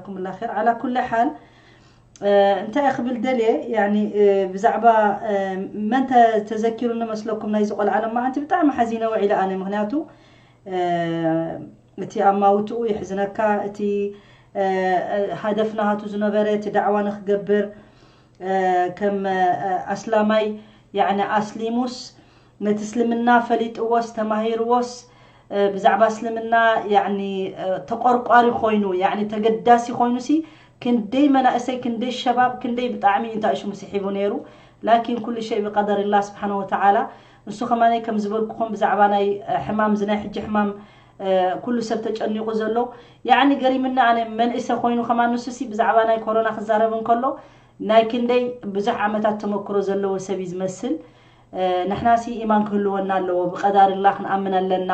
ጀዛኩሙላ ኸይር። ዓላ ኩሊ ሓል፣ እ፣ እንታይ እየ ክብል ደልየ፣ ያኒ፣ እ፣ ብዛዕባ፣ እ፣ መን ተ-፣ ተዘኪሩኒ መስለኩም ናይዚ ቆልዓ ለማዓንቲ ብጣዕሚ ሓዚነ ውዒለ ኣነ። ምኽንያቱ፣ እ፣ እቲ ኣማውትኡ የሕዝነካ፣ እቲ፣ እ፣ እ፣ ሃደፍ ናሃቱ ዝነበረ፣ እቲ ዳዕዋ ንክገብር፣ እ፣ ከም፣ እ፣ ኣስላማይ፣ ያኒ፣ ኣስሊሙስ፣ ነቲ እስልምና ፈሊጥዎስ፣ ተማሂርዎስ፣ እ፣ ብዛዕባ እስልምና፣ ያኒ፣ እ፣ ተቆርቋሪ ኮይኑ፣ ያኒ፣ ተገዳሲ ኮይኑሲ፣ ክንደይ መናእሰይ፣ ክንደይ ሸባብ፣ ክንደይ ብጣዕሚ እንታይ ሽሙ ስሒቡ ነይሩ። ላኪን ኩሉ ሸይ ብቀደርላህ ስብሓነ ወተዓላ። ንሱ ከማነይ ከም ዝበልኩኹም ብዛዕባ ናይ፣ እ፣ ሕማም፣ እዚ ናይ ሕጂ ሕማም፣ እ፣ ኩሉ ሰብ ተጨኒቑ ዘሎ። ያኒ፣ ገሪምና ኣነ መንእሰ ኮይኑ ከማን ንሱሲ ብዛዕባ ናይ ኮሮና ክዛረብ እንከሎ፣ ናይ ክንደይ ብዙሕ ዓመታት ተመክሮ ዘለዎ ሰብ እዩ ዝመስል። እ፣ ንሕናሲ ኢማን ክህልወና ኣለዎ፣ ብቀዳርላ ክንኣምን ኣለና።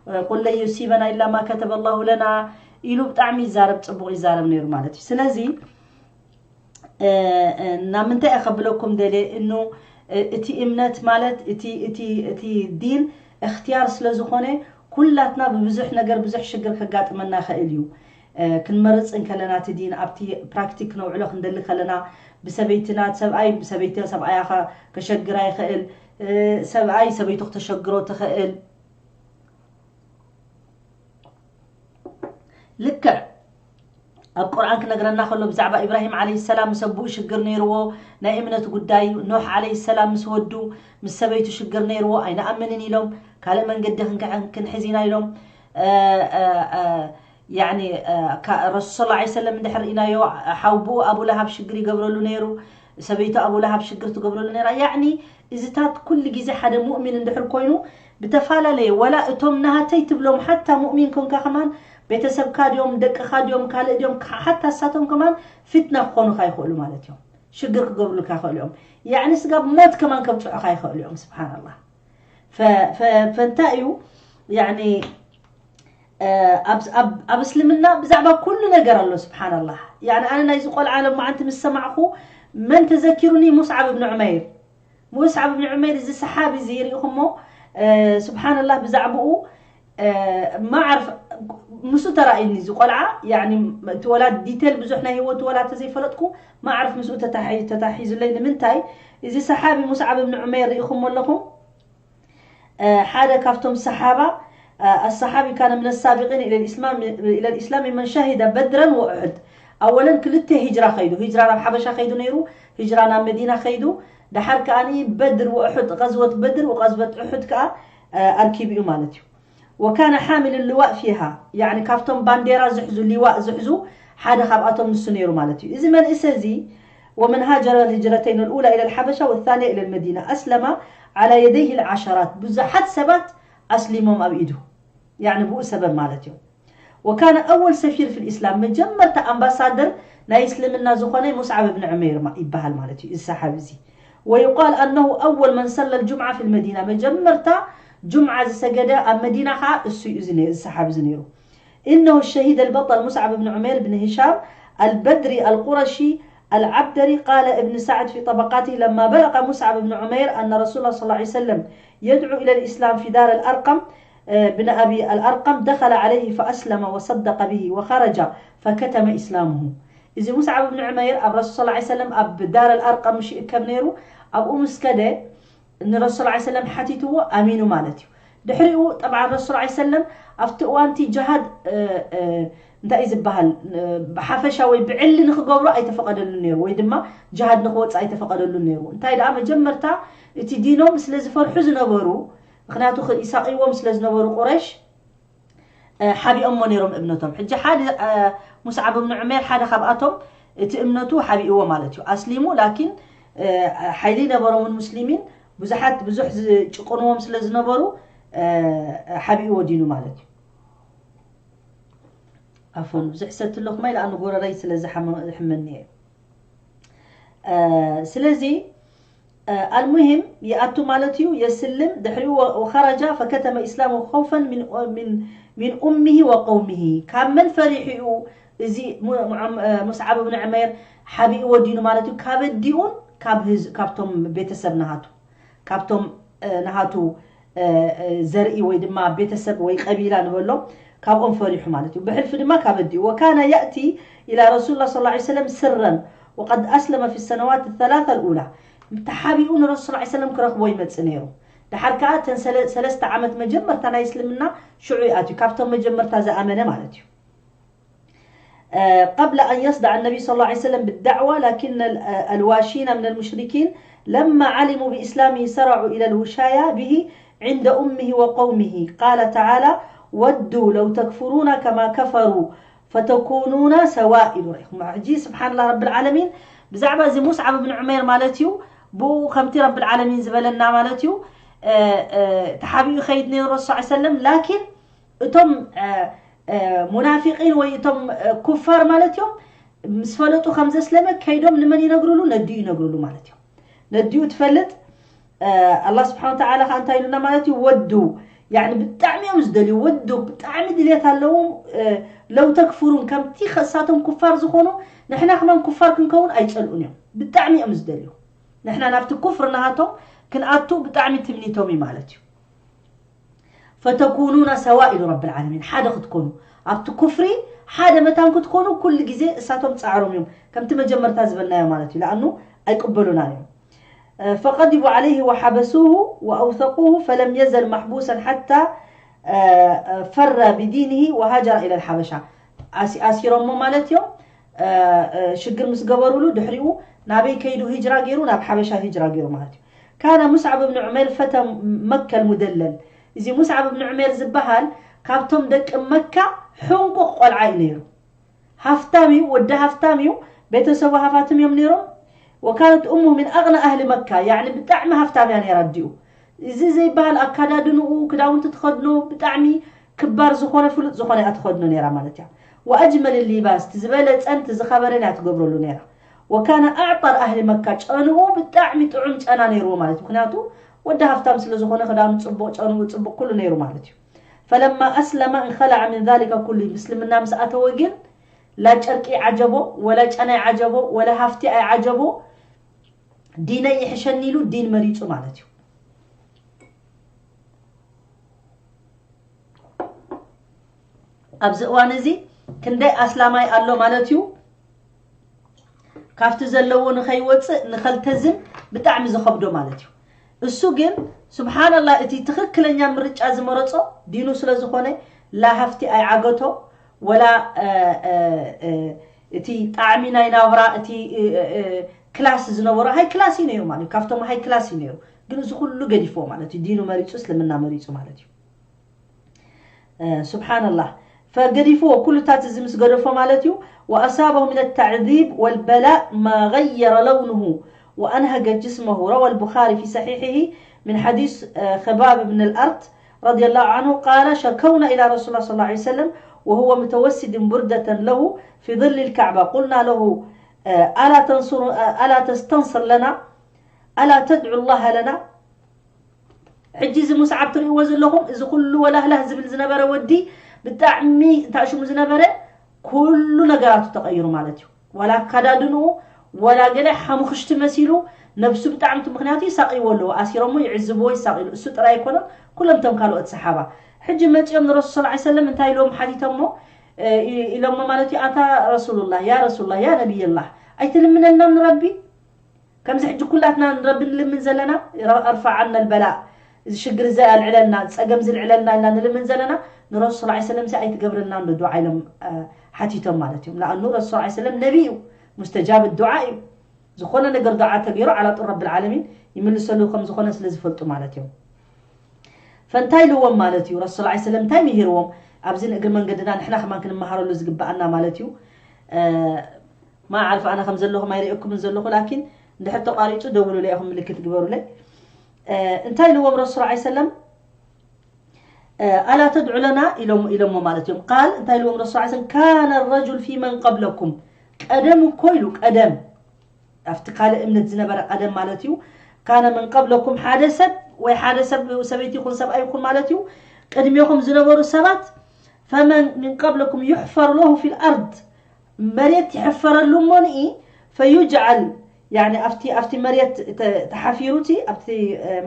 እ፣ ቁል ለን ዩሲበና ኢላ ማ ከተበ ላሁ ለና ኢሉ ብጣዕሚ ይዛረብ፣ ጽቡቕ ይዛረብ ነይሩ ማለት እዩ። ስለዚ፣ እ፣ እ፣ ናብ ምንታይ እየ ከብለኩም ደልየ እኑ፣ እ፣ እቲ እምነት ማለት እቲ፣ እቲ፣ እቲ ዲን እኽትያር ስለ ዝኾነ ኩላትና ብብዙሕ ነገር ብዙሕ ሽግር ከጋጥመና ይኽእል እዩ። እ፣ ክንመርጽ እንከለና እቲ ዲን ኣብቲ ፕራክቲክ ነውዕሎ ክንደሊ ከለና ብሰበይትና ሰብኣይ፣ ብሰበይቲ ሰብኣያ ከ-፣ ከሸግራ ይኽእል። እ፣ ሰብኣይ ሰበይቱ ክተሸግሮ ትኽእል። ልክዕ ኣብ ቁርኣን ክነግረና ከሎ ብዛዕባ ኢብራሂም ዓለይሂ ሰላም ምስ ኣቡኡ ሽግር ነይርዎ፣ ናይ እምነት ጉዳይ፣ ኖሕ ዓለይሂ ሰላም ምስ ወዱ፣ ምስ ሰበይቱ ሽግር ነይርዎ፣ ኣይንኣምንን ኢሎም፣ ካልእ መንገዲ ክንከ-፣ ክንሕዝ ኢና ኢሎም። እ፣ እ፣ እ፣ ያኒ፣ እ፣ ካ-፣ ረሱል ሰለላሁ ዐለይሂ ወሰለም እንድሕር ርኢናዮ፣ ሓውቡኡ ኣቡ ለሃብ ሽግር ይገብረሉ ነይሩ፣ ሰበይቱ ኣቡ ለሃብ ሽግር ትገብረሉ ነይራ። ያኒ፣ እዚታት ኩሉ ግዜ ሓደ ሙእሚን እንድሕር ኮይኑ፣ ብተፈላለየ፣ ወላ እቶም ናሃተይ ትብሎም፣ ሓታ ሙእሚን ኮንካ ከማን፣ ቤተሰብካ ድዮም፣ ደቅኻ ድዮም፣ ካልእ ድዮም፣ ሓታ እሳቶም ከማን ፊትና ክኾኑኻ ይኽእሉ ማለት እዮም። ሽግር ክገብሩልካ ይኽእሉ እዮም። ያኒ፣ ስጋብ ሞት ከማን ከብጽሑኻ ይኽእሉ እዮም። ስብሓንላህ። ፈ-፣ ፈ-፣ ፈንታ እዩ፣ ያኒ፣ እ፣ ኣብ፣ ኣብ፣ ኣብ እስልምና ብዛዕባ ኩሉ ነገር ኣሎ። ስብሓንላህ። ያኒ፣ ኣነ ናይዚ ቆልዓ ሎማዓንቲ ምስ ሰማዕኹ፣ መን ተዘኪሩኒ? ሙስዓብ እብን ዑመይር። ሙስዓብ እብን ዑመይር፣ እዚ ሰሓቢ እዚ ርኢኹሞ፣ እ፣ ስብሓንላህ፣ ብዛዕባኡ፣ እ፣ ማዕርፍ ምስኡ ተራእዩኒ እዚ ቆልዓ፣ ያኒ፣ እቲ ወላ ዲቴል ብዙሕ ናይ ህይወቱ ወላ ተዘይፈለጥኩ፣ ማዕርፍ ምስኡ ተታሒ-፣ ተታሒዙለይ። ንምንታይ? እዚ ሰሓቢ ሙስዓብ እብን ዑመይር ርኢኹሞ ኣለኹም? እ፣ ሓደ ካብቶም ሰሓባ፣ እ፣ ኣሰሓቢ ካነ ምን ሳቢቂን ኢለ ልእስላም፣ ኢለ ልእስላም መን ሸሂደ በድረን ወኡሑድ። ኣወለን ክልተ ሂጅራ ከይዱ፣ ሂጅራ ናብ ሓበሻ ከይዱ ነይሩ፣ ሂጅራ ናብ መዲና ከይዱ፣ ደሓር ከኣኒ በድር ወኡሑድ፣ ቐዝወት በድር ወቐዝወት ኡሑድ ከኣ፣ እ፣ ኣርኪቡ እዩ ማለት እዩ። ወካነ ሓሚል ልዋእ ፊሃ፣ ያኒ ካብቶም ባንዴራ ዝሕዙ፣ ሊዋእ ዝሕዙ ሓደ ካብኣቶም ንሱ ነይሩ ማለት እዩ። እዚ መንእሰ እዚ፣ ወመን ሃጀረ ልሂጅረተይን ልኡላ ኢለ ልሓበሻ ወታንያ ኢለ ልመዲና ኣስለማ ዓላ የደይህ ልዓሸራት፣ ብዙሓት ሰባት ኣስሊሞም ኣብ ኢዱ፣ ያኒ ብኡ ሰበብ ማለት እዩ። ወካነ ኣወል ሰፊር ፊ ልእስላም፣ መጀመርታ ኣምባሳደር ናይ እስልምና ዝኾነ ሙስዓብ እብን ዑመይር ማ-፣ ይበሃል ማለት እዩ፣ እዚ ሰሓቢ እዚ። ወዩቃል ኣነሁ ኣወል መን ሰለ ልጁምዓ ፊ ልመዲና፣ መጀመርታ ጁምዓ ዝሰገደ ኣብ መዲና ኸዓ እሱ እዩ፣ እዚ ነይሩ፣ እዚ ሰሓቢ እዚ ነይሩ። إنه الشهيد البطل مصعب بن عمير بن هشام البدري القرشي العبدري. قال ابن سعد في طبقاته: لما بلغ مصعب بن عمير أن رسول الله صلى الله عليه وسلم يدعو إلى الإسلام في دار الأرقم، آه، بن أبي الأرقم، دخل عليه فأسلم وصدق به وخرج فكتم إسلامه. እዚ ሙስዓብ ብን ዑመይር ኣብ ረሱል ሰለላሁ ዐለይሂ ወሰለም ኣብ ዳር ኣልኣርቀም ምሽ ይእከብ ነይሩ። ኣብኡ ምስ ከደ ንረሱል ሰለላሁ ዐለይሂ ወሰለም ሓቲትዎ፣ ኣሚኑ ማለት እዩ። ድሕሪኡ ጠብዓን ረሱል ሰለላሁ ዐለይሂ ወሰለም ኣብቲ እዋንቲ ጅሃድ፣ እ፣ እ፣ እንታይ እዩ ዝበሃል፣ እ፣ ብሓፈሻ ወይ ብዕሊ ንክገብሮ ኣይተፈቐደሉን ነይሩ፣ ወይ ድማ ጅሃድ ንክወፅእ ኣይተፈቐደሉን ነይሩ። እንታይ ደኣ መጀመርታ እቲ ዲኖም ስለ ዝፈርሑ ዝነበሩ፣ ምክንያቱ ክ-፣ ይሳቕይዎም ስለ ዝነበሩ ቁረሽ፣ እ፣ ሓቢኦሞ ነይሮም እምነቶም። ሕጂ ሓደ፣ እ፣ ሙስዓብ ብን ዑሜር ሓደ ካብኣቶም እቲ እምነቱ ሓቢእዎ ማለት እዩ። ኣስሊሙ፣ ላኪን፣ እ፣ ሓይሊ ነበሮምን ሙስሊሚን ብዙሓት፣ ብዙሕ ዝጭቁንዎም ስለ ዝነበሩ፣ እ፣ ሓቢእዎ ዲኑ ማለት እዩ። ኣፎን ብዙሕ ሰቲ ኣለኹም ኢለ ኣነ ጎረረይ ስለ ዝሓመ-፣ ዝሕመኒ እየ። እ፣ ስለዚ፣ እ፣ ኣልሙሂም ይኣቱ ማለት እዩ፣ የስልም። ድሕሪኡ ወ-፣ ወኸረጃ ፈከተመ ኢስላሙ ኸውፈን ሚን ኦ-፣ ሚን፣ ሚን ኡሚሂ ወቀውሚሂ። ካብ መን ፈሪሑ እዩ እዚ ሙ-፣ ሙዓም-፣ እ፣ ሙስዓብ ብን ዑመይር ሓቢእዎ ዲኑ ማለት እዩ? ካብ ኣዲኡን ካብ ህዝ-፣ ካብቶም ቤተሰብ ናሃቱ፣ ካብቶም፣ እ፣ ናሃቱ፣ እ፣ እ፣ ዘርኢ ወይ ድማ ቤተሰብ ወይ ቀቢላ ንበሎ፣ ካብኦም ፈሪሑ ማለት እዩ። ብሕልፊ ድማ ካብ ኣዲኡ። وكان يأتي إلى رسول الله صلى الله عليه وسلم سرا وقد أسلم في السنوات الثلاثة الأولى። ተሓቢኡ ንረሱል صلى الله عليه وسلم ክረኽቦ ይመጽእ ነይሩ። ድሓር ከኣ እተን ሰለ- ሰለስተ ዓመት መጀመርታ ናይ እስልምና ሽዑ ይኣትዩ፣ ካብቶም መጀመርታ ዝኣመነ ማለት እዩ። آه، قبل أن يصدع النبي صلى الله عليه وسلم بالدعوة، لكن ال- آه، الواشين من المشركين لما علموا بإسلامه سرعوا إلى الوشاية به عند أمه وقومه. قال تعالى: ودوا لو تكفرون كما كفروا فتكونون سواء. رأيكم عجيب، سبحان الله رب العالمين. ብዛዕባ እዚ ሙስዓብ ብን ዑመይር ማለት እዩ። ብኡ ከምቲ ረብል ዓለሚን ዝበለና ማለት እዩ። ተሓቢኡ ኸይድ ነይሩ ረሱ ሰለም። ላኪን እቶም ሙናፊቂን ወይ እቶም ኩፋር ማለት እዮም፣ ምስ ፈለጡ ከም ዘስለመ ከይዶም ንመን ይነግሩሉ? ነዲኡ ይነግሩሉ ማለት እዮም። ነዲኡ ትፈልጥ። ኣላ ስብሓን ተዓላ ከዓ እንታይ ኢሉና ማለት እዩ? ወዱ ያኒ ብጣዕሚ እዮም ዝደልዩ። ወዱ ብጣዕሚ ድሌት ኣለዎም። ለው ተክፍሩን ከምቲ ከሳቶም ኩፋር ዝኾኑ ንሕና ክመን ኩፋር ክንከውን ኣይፀልኡን እዮም። ብጣዕሚ እዮም ዝደልዩ። ንሕና ናብቲ ኩፍር ናሃቶም ክንኣቱ ብጣዕሚ ትምኒቶም እዩ ማለት እዩ። ፈተኩኑና ሰዋ ኢሉ ረብል ዓለሚን፣ ሓደ ክትኮኑ ኣብቲ ኩፍሪ ሓደ መታን ክትኮኑ ኩሉ ግዜ እሳቶም ፃዕሮም እዮም። ከምቲ መጀመርታ ዝበልናዮ ማለት እዩ። ለኣኑ ኣይቅበሉና እዮም። ፈቀዲቡ ዓለይህ ወሓበሱሁ ወኣውሰቁሁ ፈለም የዘል ማሕቡሰን ሓታ ፈረ ብዲንህ ወሃጀረ ኢለ ልሓበሻ። ኣሲሮሞ ማለት እዮም። ሽግር ምስ ገበሩሉ ድሕሪኡ ናበይ ከይዱ? ሂጅራ ገይሩ፣ ናብ ሓበሻ ሂጅራ ገይሩ ማለት እዩ። ካነ ሙስዓብ ብን ዑመይር ፈተ መከል ሙደለል። እዚ ሙስዓብ ብን ዑመይር ዝበሃል ካብቶም ደቂ መካ ሕንቁቕ ቆልዓ እዩ ነይሩ። ሃፍታም እዩ፣ ወዲ ሃፍታም እዩ። ቤተሰቡ ሃፋትም እዮም ነይሮም። ወካነት እሙ ምን ኣቕና ኣህሊ መካ፣ ያዕኒ ብጣዕሚ ሃፍታም እያ ነይራ ኣዲኡ። እዚ ዘይበሃል ኣካዳድንኡ፣ ክዳውንቲ ትኸድኖ ብጣዕሚ ክባር ዝኾነ ፍሉጥ ዝኾነ እያ ትኸድኖ ነይራ ማለት እያ። ወኣጅመል ሊባስ፣ እቲ ዝበለፀን እቲ ዝኸበረን እያ ትገብረሉ ነይራ። ወካነ ኣዕጠር ኣህሊ መካ፣ ጨንኡ ብጣዕሚ ጥዑም ጨና ነይርዎ ማለት እዩ። ምክንያቱ ወዲ ሃፍታም ስለ ዝኾነ ክዳኑ ፅቡቕ፣ ጨንኡ ፅቡቕ፣ ኩሉ ነይሩ ማለት እዩ። ፈለማ ኣስለመ እንኸለዐ ምን ዛሊከ ኩሉ፣ ምስልምና ምስ ኣተወ ግን ላ ጨርቂ ዓጀቦ ወላ ጨናይ ዓጀቦ ወላ ሃፍቲ ኣይዓጀቦ፣ ዲነይ ይሕሸኒ ኢሉ ዲን መሪፁ ማለት እዩ። ኣብዚ እዋን እዚ ክንደይ ኣስላማይ ኣሎ ማለት እዩ። ካብቲ ዘለዎ ንኸይወፅእ ንኸልተዝም ብጣዕሚ ዝኸብዶ ማለት እዩ። እሱ ግን ስብሓንላህ እቲ ትኽክለኛ ምርጫ ዝመረፆ ዲኑ ስለ ዝኾነ ላ ሃፍቲ ኣይዓገቶ ወላ እቲ ጣዕሚ ናይ ናብራ እቲ ክላስ ዝነበሮ ሃይ ክላስ እዩ ነይሩ ማለት እዩ። ካብቶም ሃይ ክላስ እዩ ነይሩ። ግን እዚ ኩሉ ገዲፎ ማለት እዩ። ዲኑ መሪፁ፣ እስልምና መሪፁ ማለት እዩ። سبحان الله. فقدفوه كل تاتزمس قدفو مالتيو، وأصابه من التعذيب والبلاء ما غير لونه وأنهج جسمه. روى البخاري في صحيحه من حديث خباب بن الأرت رضي الله عنه قال: شكونا إلى رسول الله صلى الله عليه وسلم وهو متوسد بردة له في ظل الكعبة، قلنا له: ألا تنصر، ألا تستنصر لنا؟ ألا تدعو الله لنا؟ ሕጂ እዚ ሙስዓብ ትርእይዎ ዘለኹም፣ እዚ ኩሉ ወላህላህ ዝብል ዝነበረ ወዲ ብጣዕሚ እንታይ ሽሙ ዝነበረ ኩሉ ነገራቱ ተቐይሩ ማለት እዩ። ዋላ ኣካዳድንኡ ዋላ ገለ ሓሙኽሽቲ መሲሉ ነብሱ ብጣዕሚ እቲ ምኽንያቱ ይሳቕይዎ ኣለዎ፣ ኣሲሮሞ ይዕዝብዎ ይሳቕይሉ። እሱ ጥራይ ኣይኮነን፣ ኩሎም እቶም ካልኦት ሰሓባ ሕጂ መፂኦም ንረሱል ሰለላሁ ዐለይሂ ወሰለም እንታይ ኢሎም ሓቲቶሞ ኢሎሞ ማለት እዩ። ኣታ ረሱሉላህ፣ ያ ረሱሉላህ፣ ያ ነቢይላህ፣ ኣይትልምነልናም ንረቢ? ከምዚ ሕጂ ኩላትና ንረቢ ንልምን ዘለና፣ ኣርፋዕ ዓና ልበላእ፣ እዚ ሽግር እዚ ኣልዕለልና፣ እዚ ፀገም እዚ ልዕለልና ኢልና ንልምን ዘለና፣ ንረሱል ሰለላሁ ዐለይሂ ወሰለም ሲ ኣይትገብረልና እንዶ ዱዓ ኢሎም ሓቲቶም ማለት እዮም። ለኣኑ ረሱል ሰለላሁ ዐለይሂ ወሰለም ነቢ እዩ፣ ሙስተጃብ ዱዓ እዩ። ዝኾነ ነገር ዱዓ ተገይሩ ዓላጡ ረብል ዓለሚን ይምልሰሉ ከም ዝኾነ ስለ ዝፈልጡ ማለት እዮም። ፈንታይ ኢልዎም ማለት እዩ። ረሱል ሰለላሁ ዐለይሂ ወሰለም እንታይ ምሂርዎም? ኣብዚ ንእግሪ መንገድና ንሕና ከማን ክንመሃረሉ ዝግበኣና ማለት እዩ። ማ ዓርፍ ኣነ ከም ዘለኹም ኣይርእየኩምን ዘለኹ፣ ላኪን እንድሕር ተቋሪፁ ደውሉለይ ኢኹም፣ ምልክት ግበሩለይ። እንታይ ኢልዎም ረሱል ሰለላሁ ዐለይሂ ወሰለም? ኣላ ተድዑ ለና ኢሎም ኢሎሞ ማለት እዮም። ቃል እንታይ ኢልዎም ረሱል ሰለላሁ ዐለይሂ ወሰለም? ካነ ረጁል ፊ መን ቀብለኩም፣ ቀደም እኮ ኢሉ፣ ቀደም ኣብቲ ካልእ እምነት ዝነበረ ቀደም ማለት እዩ። ካነ መን ቀብለኩም፣ ሓደ ሰብ ወይ ሓደ ሰብ፣ ሰበይቲ ይኹን ሰብኣይ ይኹን ማለት እዩ፣ ቅድሜኹም ዝነበሩ ሰባት፣ ፈመን ምን ቀብለኩም ዩሕፈር ለሁ ፊል ኣርድ፣ መሬት ይሕፈረሉ እሞ ንኢ፣ ፈዩጅዓል፣ ያኒ ኣብቲ ኣብቲ መሬት ተ- ተሓፊሩ እቲ ኣብቲ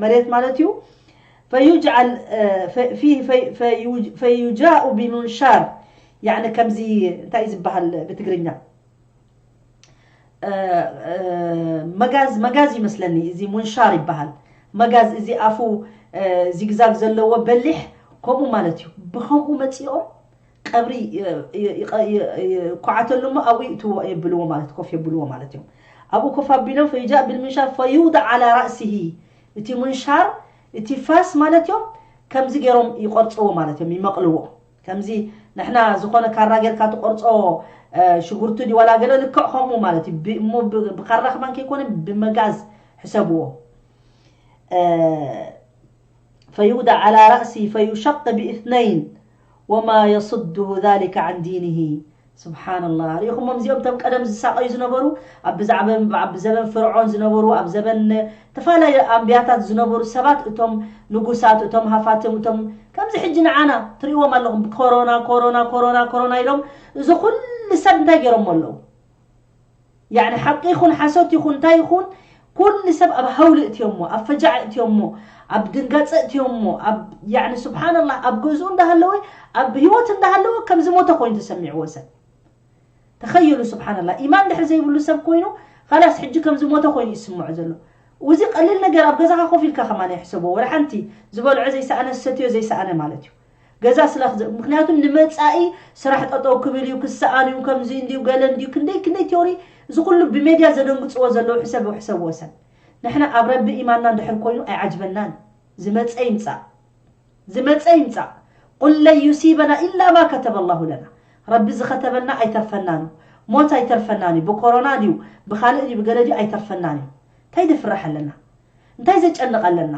መሬት ማለት እዩ። ፈዩጅዓል፣ እ፣ ፈ-፣ ፊህ ፈይ-፣ ፈዩጅ-፣ ፈዩጃኡ ቢሙንሻር። ያዕኒ ከምዚ እንታይ እዩ ዝበሃል ብትግርኛ? እ፣ እ፣ መጋዝ፣ መጋዝ ይመስለኒ፣ እዚ ሙንሻር ይበሃል። መጋዝ፣ እዚ ኣፉ፣ እ፣ ዚግዛግ ዘለዎ በሊሕ፣ ከምኡ ማለት እዩ። ብኸምኡ መጺኦም ቀብሪ፣ እ፣ እ፣ እ፣ እ፣ እ፣ ኳዓተሉ እሞ ኣብኡ ይእትዎ የብልዎ ማለት፣ ኮፍ የብልዎ ማለት እዮም። ኣብኡ ኮፍ ኣቢሎም፣ ፈዩጃእ ቢልሙንሻር ፈዩውዳዕ ዓላ ራእሲሂ፣ እቲ ሙንሻር፣ እቲ ፋስ ማለት እዮም፣ ከምዚ ገይሮም ይቆርጽዎ ማለት እዮም፣ ይመቕልዎ። ከምዚ ንሕና ዝኾነ ካራ ጌርካ ትቆርጾ፣ እ፣ ሽጉርቲ ድዩ ዋላ ገለ ልክዕ ከምኡ ማለት እዩ። ብ-፣ እሞ ብ-፣ ብካራ ከማን ከይኮነ ብመጋዝ ሕሰብዎ። እ፣ ፈዩውዳዕ ዓላ ራእሲ ፈዩሸቅ ብእትነይን ወማ የሱድሁ ዛሊከ ዓን ዲንሂ። ስብሓንላህ። ርኢኹሞም እዚኦም እቶም ቀደም ዝሳቐዩ ዝነበሩ፣ ኣብ ብዛዕባ፣ ኣብ ዘበን ፍርዖን ዝነበሩ፣ ኣብ ዘበን ዝተፈላለዩ ኣንብያታት ዝነበሩ ሰባት፣ እቶም ንጉሳት፣ እቶም ሃፋትም፣ እቶም ከምዚ ሕጂ ንዓና ትርእይዎም ኣለኹም፣ ብኮሮና፣ ኮሮና፣ ኮሮና፣ ኮሮና ኢሎም፣ እዚ ኩሉ ሰብ እንታይ ገይሮሞ ኣለዉ? ያዕኒ ሓቂ ይኹን ሓሶት ይኹን እንታይ ይኹን፣ ኩሉ ሰብ ኣብ ሃውሊ እትዮሞ፣ ኣብ ፈጃዕ እትዮሞ፣ ኣብ ድንጋጸ እትዮሞ፣ ኣብ፣ ያዕኒ ስብሓንላህ፣ ኣብ ገዝኡ እንዳሃለወ፣ ኣብ ህይወት እንዳሃለወ ከም ዝሞተ ኮይኑ ተሰሚዕዎ ሰብ። ተኸየሉ ስብሓንላህ። ኢማን ድሕር ዘይብሉ ሰብ ኮይኑ፣ ኻላስ ሕጂ ከም ዝሞተ ኮይኑ ይስምዖ ዘሎ። እዚ ቀሊል ነገር ኣብ ገዛኻ ኮፍ ኢልካ ከማን ኣይሕሰቦ። ወላ ሓንቲ ዝበልዖ ዘይሰኣነ፣ ዝሰትዮ ዘይሰኣነ ማለት እዩ። ገዛ ስለ ክዘ-፣ ምክንያቱ ንመጻኢ ስራሕ ጠጠው ክብል እዩ፣ ክሰኣን እዩ፣ ከምዚ እንድዩ፣ ገለ እንድዩ፣ ክንደይ፣ ክንደይ ቲዮሪ፣ እዚ ኩሉ ብሜድያ ዘደንግጽዎ ዘለዉ ሕሰብ፣ ሕሰብዎ ሰብ። ንሕና ኣብ ረቢ ኢማንና እንድሕር ኮይኑ ኣይዓጅበናን። ዝመጸ ይምጻእ። ዝመጸ ይምጻእ። ቁል ለን ዩሲበና ኢላ ማ ከተበ ላሁ ለና። ረቢ ዝኸተበልና ኣይተርፈናን እዩ። ሞት ኣይተርፈናን እዩ። ብኮሮና ድዩ፣ ብኻልእ ድዩ፣ ብገለ ድዩ ኣይተርፈናን እዩ። እንታይ ዘፍርሕ ኣለና? እንታይ ዘጨንቕ ኣለና?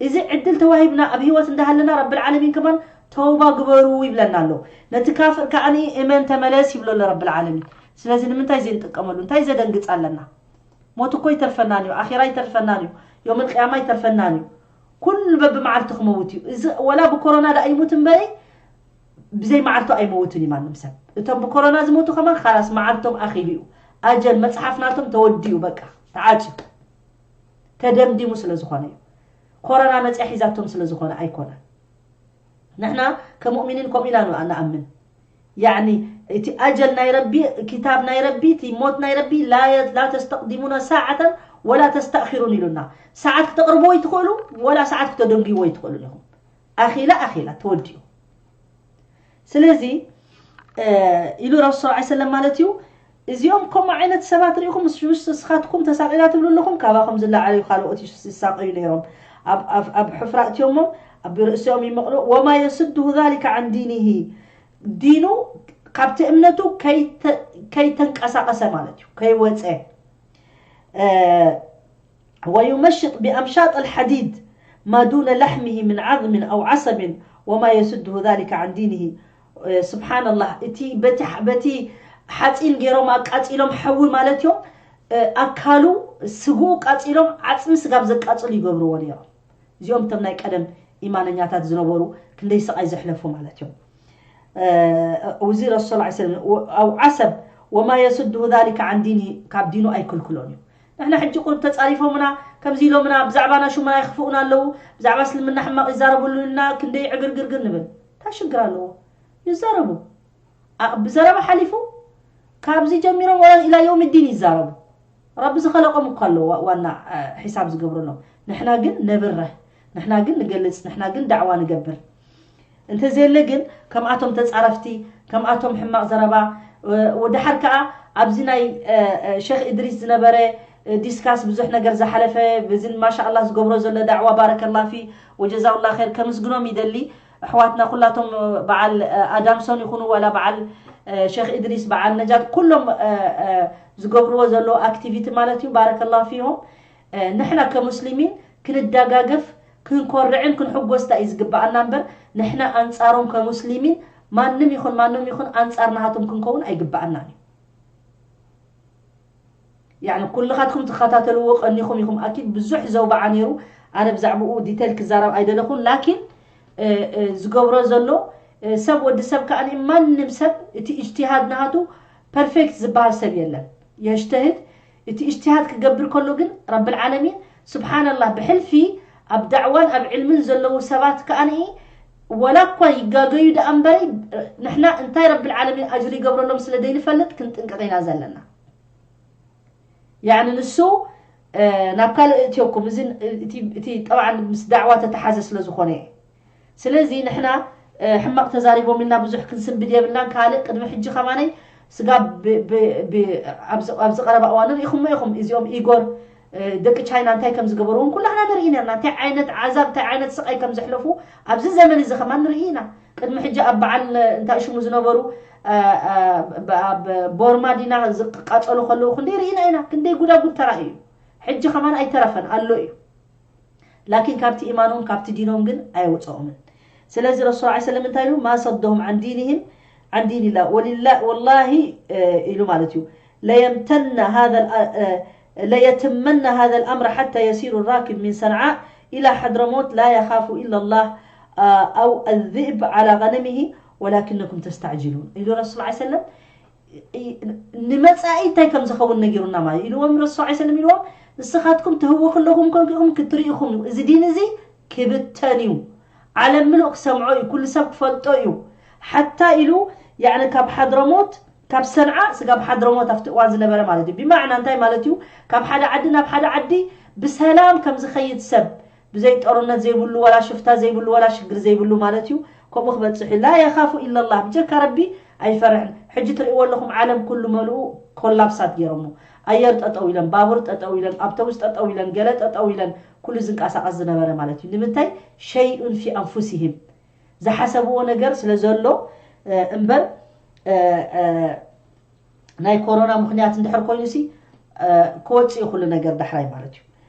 እዚ ዕድል ተዋሂብና ኣብ ህይወት እንዳሃለና ረብል ዓለሚን ከማን ተውባ ግበሩ ይብለና ኣሎ። ነቲ ካፍር ከዓኒ እመን ተመለስ ይብሎ ኣሎ ረብል ዓለሚን። ስለዚ ንምንታይ ዘይንጥቀመሉ? እንታይ ዘደንግጽ ኣለና? ሞት እኮ ይተርፈናን እዩ፣ ኣኼራ ይተርፈናን እዩ፣ ዮመል ቅያማ ይተርፈናን እዩ። ኩሉ በብመዓልቱ ክመውት እዩ። እዚ ወላ ብኮሮና ደኣ ይሙት እምበሪ ብዘይ መዓልቱ ኣይመውትን እዩ ማንም ሰብ። እቶም ብኮሮና ዝሞቱ ከማን ኻላስ መዓልቶም ኣኺሉ እዩ። ኣጀል መጽሓፍ ናቶም ተወዲኡ በቃ ተዓጽዩ። ተደምዲሙ ስለ ዝኾነ እዩ። ኮሮና መጽያ ሒዛቶም ስለ ዝኾነ ኣይኮነን። ንሕና ከሙእሚኒን ከምኡ ኢና ንኣ-፣ ንኣምን። ያዕኒ እቲ ኣጀል ናይ ረቢ፣ ክታብ ናይ ረቢ፣ እቲ ሞት ናይ ረቢ፣ ላ የ-፣ ላ ተስተቅዲሙነ ሳዓተን ወላ ተስተእኺሩን ኢሉና። ሰዓት ክተቕርብዎ ይትኽእሉ፣ ወላ ሰዓት ክተደንግይዎ ይትኽእሉን ኢኹም። ኣኺላ፣ ኣኺላ፣ ተወዲኡ። ስለዚ፣ እ፣ ኢሉ ረሱል ሰለላሁ ዐለይሂ ወሰለም ማለት እዩ፣ እዚኦም ከምኡ ዓይነት ሰባት ርኢኹም፣ ምስ፣ ምስ እስኻትኩም ተሳቒና ትብሉ ኣለኹም፣ ካባኹም ዝለዓሉ ካልኦት ይስ-፣ ይሳቐዩ ነይሮም። ኣብ፣ ኣብ፣ ኣብ ሕፍራ እትዮሞም፣ ኣብ ርእሲኦም ይመቕሉ። ወማ የስድሁ ዛሊከ ዐን ዲኒሂ፣ ዲኑ ካብቲ እምነቱ ከይተ-፣ ከይተንቀሳቐሰ ማለት እዩ፣ ከይወፀ። እ፣ ወዩመሽጥ ብኣምሻጥ ኣልሐዲድ ማ ዱነ ላሕሚሂ ምን ዓዝምን ኣው ዓሰብን ወማ የስድሁ ዛሊከ ዐን ዲኒሂ። እ፣ ስብሓንላህ፣ እቲ በቲ፣ በቲ ሓፂን ገይሮም ኣቃፂሎም ሓዊ ማለት እዮም፣ እ፣ ኣካሉ ስግኡ ቃፂሎም ዓፅሚ ስጋብ ዘቃፅሉ ይገብርዎ ነይሮም። እዚኦም እቶም ናይ ቀደም ኢማነኛታት ዝነበሩ ክንደይ ስቓይ ዘሕለፉ ማለት እዮም። እ፣ እዚ ረሱል ሰለላሁ ዐለይሂ ወሰለም፣ ወ-፣ ኣው ዓሰብ ወማ የስድሁ ዛሊከ ዐን ዲኒ፣ ካብ ዲኑ ኣይክልክሎን እዩ። ንሕና ሕጂ ቁሩብ ተጻሪፎምና፣ ከምዚ ኢሎምና፣ ብዛዕባና ሹመና ይኽፍኡና ኣለዉ፣ ብዛዕባ እስልምና ሕማቕ ይዛረቡሉና፣ ክንደይ ዕግርግርግር ንብል። እንታይ ሽግር ኣለዎ? ይዛረቡ። ኣ-፣ ብዘረባ ሓሊፉ፣ ካብዚ ጀሚሮም ወላ ኢላ የውሚ ዲን ይዛረቡ። ረቢ ዝኸለቆም እኮ ኣለዎ ዋ-፣ ዋና፣ እ፣ ሒሳብ ዝገብረሎም። ንሕና ግን ነብርህ፣ ንሕና ግን ንገልጽ፣ ንሕና ግን ዳዕዋ ንገብር። እንተዘየለ ግን ከምኣቶም ተጻረፍቲ፣ ከምኣቶም ሕማቕ ዘረባ፣ እ፣ ወደሓር ከኣ ኣብዚ ናይ፣ እ፣ እ፣ ሸኽ እድሪስ ዝነበረ፣ እ፣ ዲስካስ ብዙሕ ነገር ዝሓለፈ፣ ብዝን ማሻኣላህ ዝገብሮ ዘሎ ዳዕዋ ባረከላህ ፊ ወጀዛኡላህ ኸይር ከምስግኖም ይደሊ። ኣሕዋትና ኩላቶም በዓል፣ እ፣ ኣዳምሶን ይኹኑ ዋላ በዓል፣ እ፣ ሸኽ እድሪስ፣ በዓል ነጃት፣ ኩሎም፣ እ፣ እ፣ ዝገብርዎ ዘለዉ ኣክቲቪቲ ማለት እዩ። ባረከላሁ ፊሆም። እ፣ ንሕና ከሙስሊሚን ክንደጋገፍ፣ ክንኮርዕን ክንሕጎስታ እዩ ዝግብኣና እምበር፣ ንሕና ኣንጻሮም ከሙስሊሚን ማንም ይኹን ማንም ይኹን ኣንጻር ናሃቶም ክንከውን ኣይግብኣናን እዩ። ያዕኒ ኩልኻትኩም ትኸታተልዎ ቀኒኹም ኢኹም። ኣኪድ ብዙሕ ዘውበዓ ነይሩ። ኣነ ብዛዕባኡ ዲቴል ክዛረብ ኣይደለኹን። ላኪን፣ እ፣ እ፣ ዝገብሮ ዘሎ፣ እ፣ ሰብ ወዲ ሰብ ከኣ ማንም ሰብ እቲ እጅትሃድ ናሃቱ ፐርፌክት ዝበሃል ሰብ የለን። የጅተህድ፣ እቲ እጅትሃድ ክገብር ከሎ ግን ረብል ዓለሚን ስብሓንላህ ብሕልፊ ኣብ ዳዕዋን ኣብ ዕልምን ዘለዉ ሰባት ከኣ ዋላ እኳ ይጋገዩ ደኣ እምበረይ፣ ንሕና እንታይ ረብል ዓለሚን ኣጅሪ ይገብረሎም ስለ ዘይንፈልጥ ክንጥንቀቕ ኢና ዘለና። ያዕኒ ንሱ ናብ ካልእ እእትየኩም፣ እዚ እቲ ጠብዓን ምስ ዳዕዋ ተተሓዘ ስለ ዝኾነ እየ። ስለዚ ንሕና ሕማቕ ተዛሪቦም ኢልና ብዙሕ ክንስንብድ የብልናን። ካልእ ቅድሚ ሕጂ ከማነይ ስጋብ ኣብዚ ቀረባ እዋን ርኢኹሞ ኢኹም። እዚኦም ኢጎር ደቂ ቻይና እንታይ ከም ዝገበርዎም ኩላህና ንርኢ ነርና። እንታይ ዓይነት ዓዛብ እንታይ ዓይነት ስቃይ ከም ዘሕለፉ ኣብዚ ዘመን እዚ ከማን ንርኢ ኢና። ቅድሚ ሕጂ ኣብ በዓል እንታይ ሽሙ ዝነበሩ ኣብ ቦርማ ዲና ዝቃጸሉ ከለዉ ክንደይ ርኢና ኢና። ክንደይ ጉዳጉድ ተራእዩ። ሕጂ ከማን ኣይተረፈን ኣሎ እዩ። ላኪን ካብቲ ኢማኖም ካብቲ ዲኖም ግን ኣየውፀኦምን። ስለዚ ረሱል ዐለይሂ ሰለም እንታይ ኢሉ? ما صدهم عن دينهم عن دين الله ولله والله ኢሉ ማለት እዩ። ليمتن هذا ليتمن هذا الأمر حتى يسير الراكب من صنعاء إلى حضرموت لا يخاف إلا الله أو الذئب على غنمه ولكنكم تستعجلون ኢሉ ረሱል ዐለይሂ ሰለም። ንመጻኢ እንታይ ከም ዝኸውን ነጊሩና ማለት ኢልዎም ረሱል ዐለይሂ ሰለም ኢልዎም። ንስኻትኩም ትህወኹ ኣለኹም ኮንኩም ክትርኢ ኢኹም። እዚ ዲን እዚ ክብተን እዩ። ዓለም ምሉእ ክሰምዖ እዩ። ኩሉ ሰብ ክፈልጦ እዩ። ሓታ ኢሉ ያዕኒ ካብ ሓድረሞት ካብ ሰንዓ ስጋብ ሓድረሞት ኣብቲ እዋን ዝነበረ ማለት እዩ። ብማዕና እንታይ ማለት እዩ? ካብ ሓደ ዓዲ ናብ ሓደ ዓዲ ብሰላም ከም ዝኸይድ ሰብ ብዘይ ጦርነት ዘይብሉ ዋላ ሽፍታ ዘይብሉ ዋላ ሽግር ዘይብሉ ማለት እዩ። ከምኡ ክበፅሕ እዩ። ላ የኻፉ ኢላላህ ብጀካ ረቢ ኣይፈርሕን። ሕጂ ትርእይዎ ኣለኹም ዓለም ኩሉ መልኡ ኮላፕሳት ገይሮሞ። ኣየር ጠጠው ኢለን፣ ባቡር ጠጠው ኢለን፣ ኣብተቡስ ጠጠው ኢለን፣ ገለ ጠጠው ኢለን ኩሉ ዝንቀሳቐስ ዝነበረ ማለት እዩ። ንምንታይ? ሸይኡን ፊ ኣንፉሲሂም ዝሓሰብዎ ነገር ስለ ዘሎ እምበር ናይ ኮሮና ምኽንያት እንድሕር ኮይኑ ሲ ክወፅእ እዩ ኩሉ ነገር ዳሕራይ ማለት እዩ።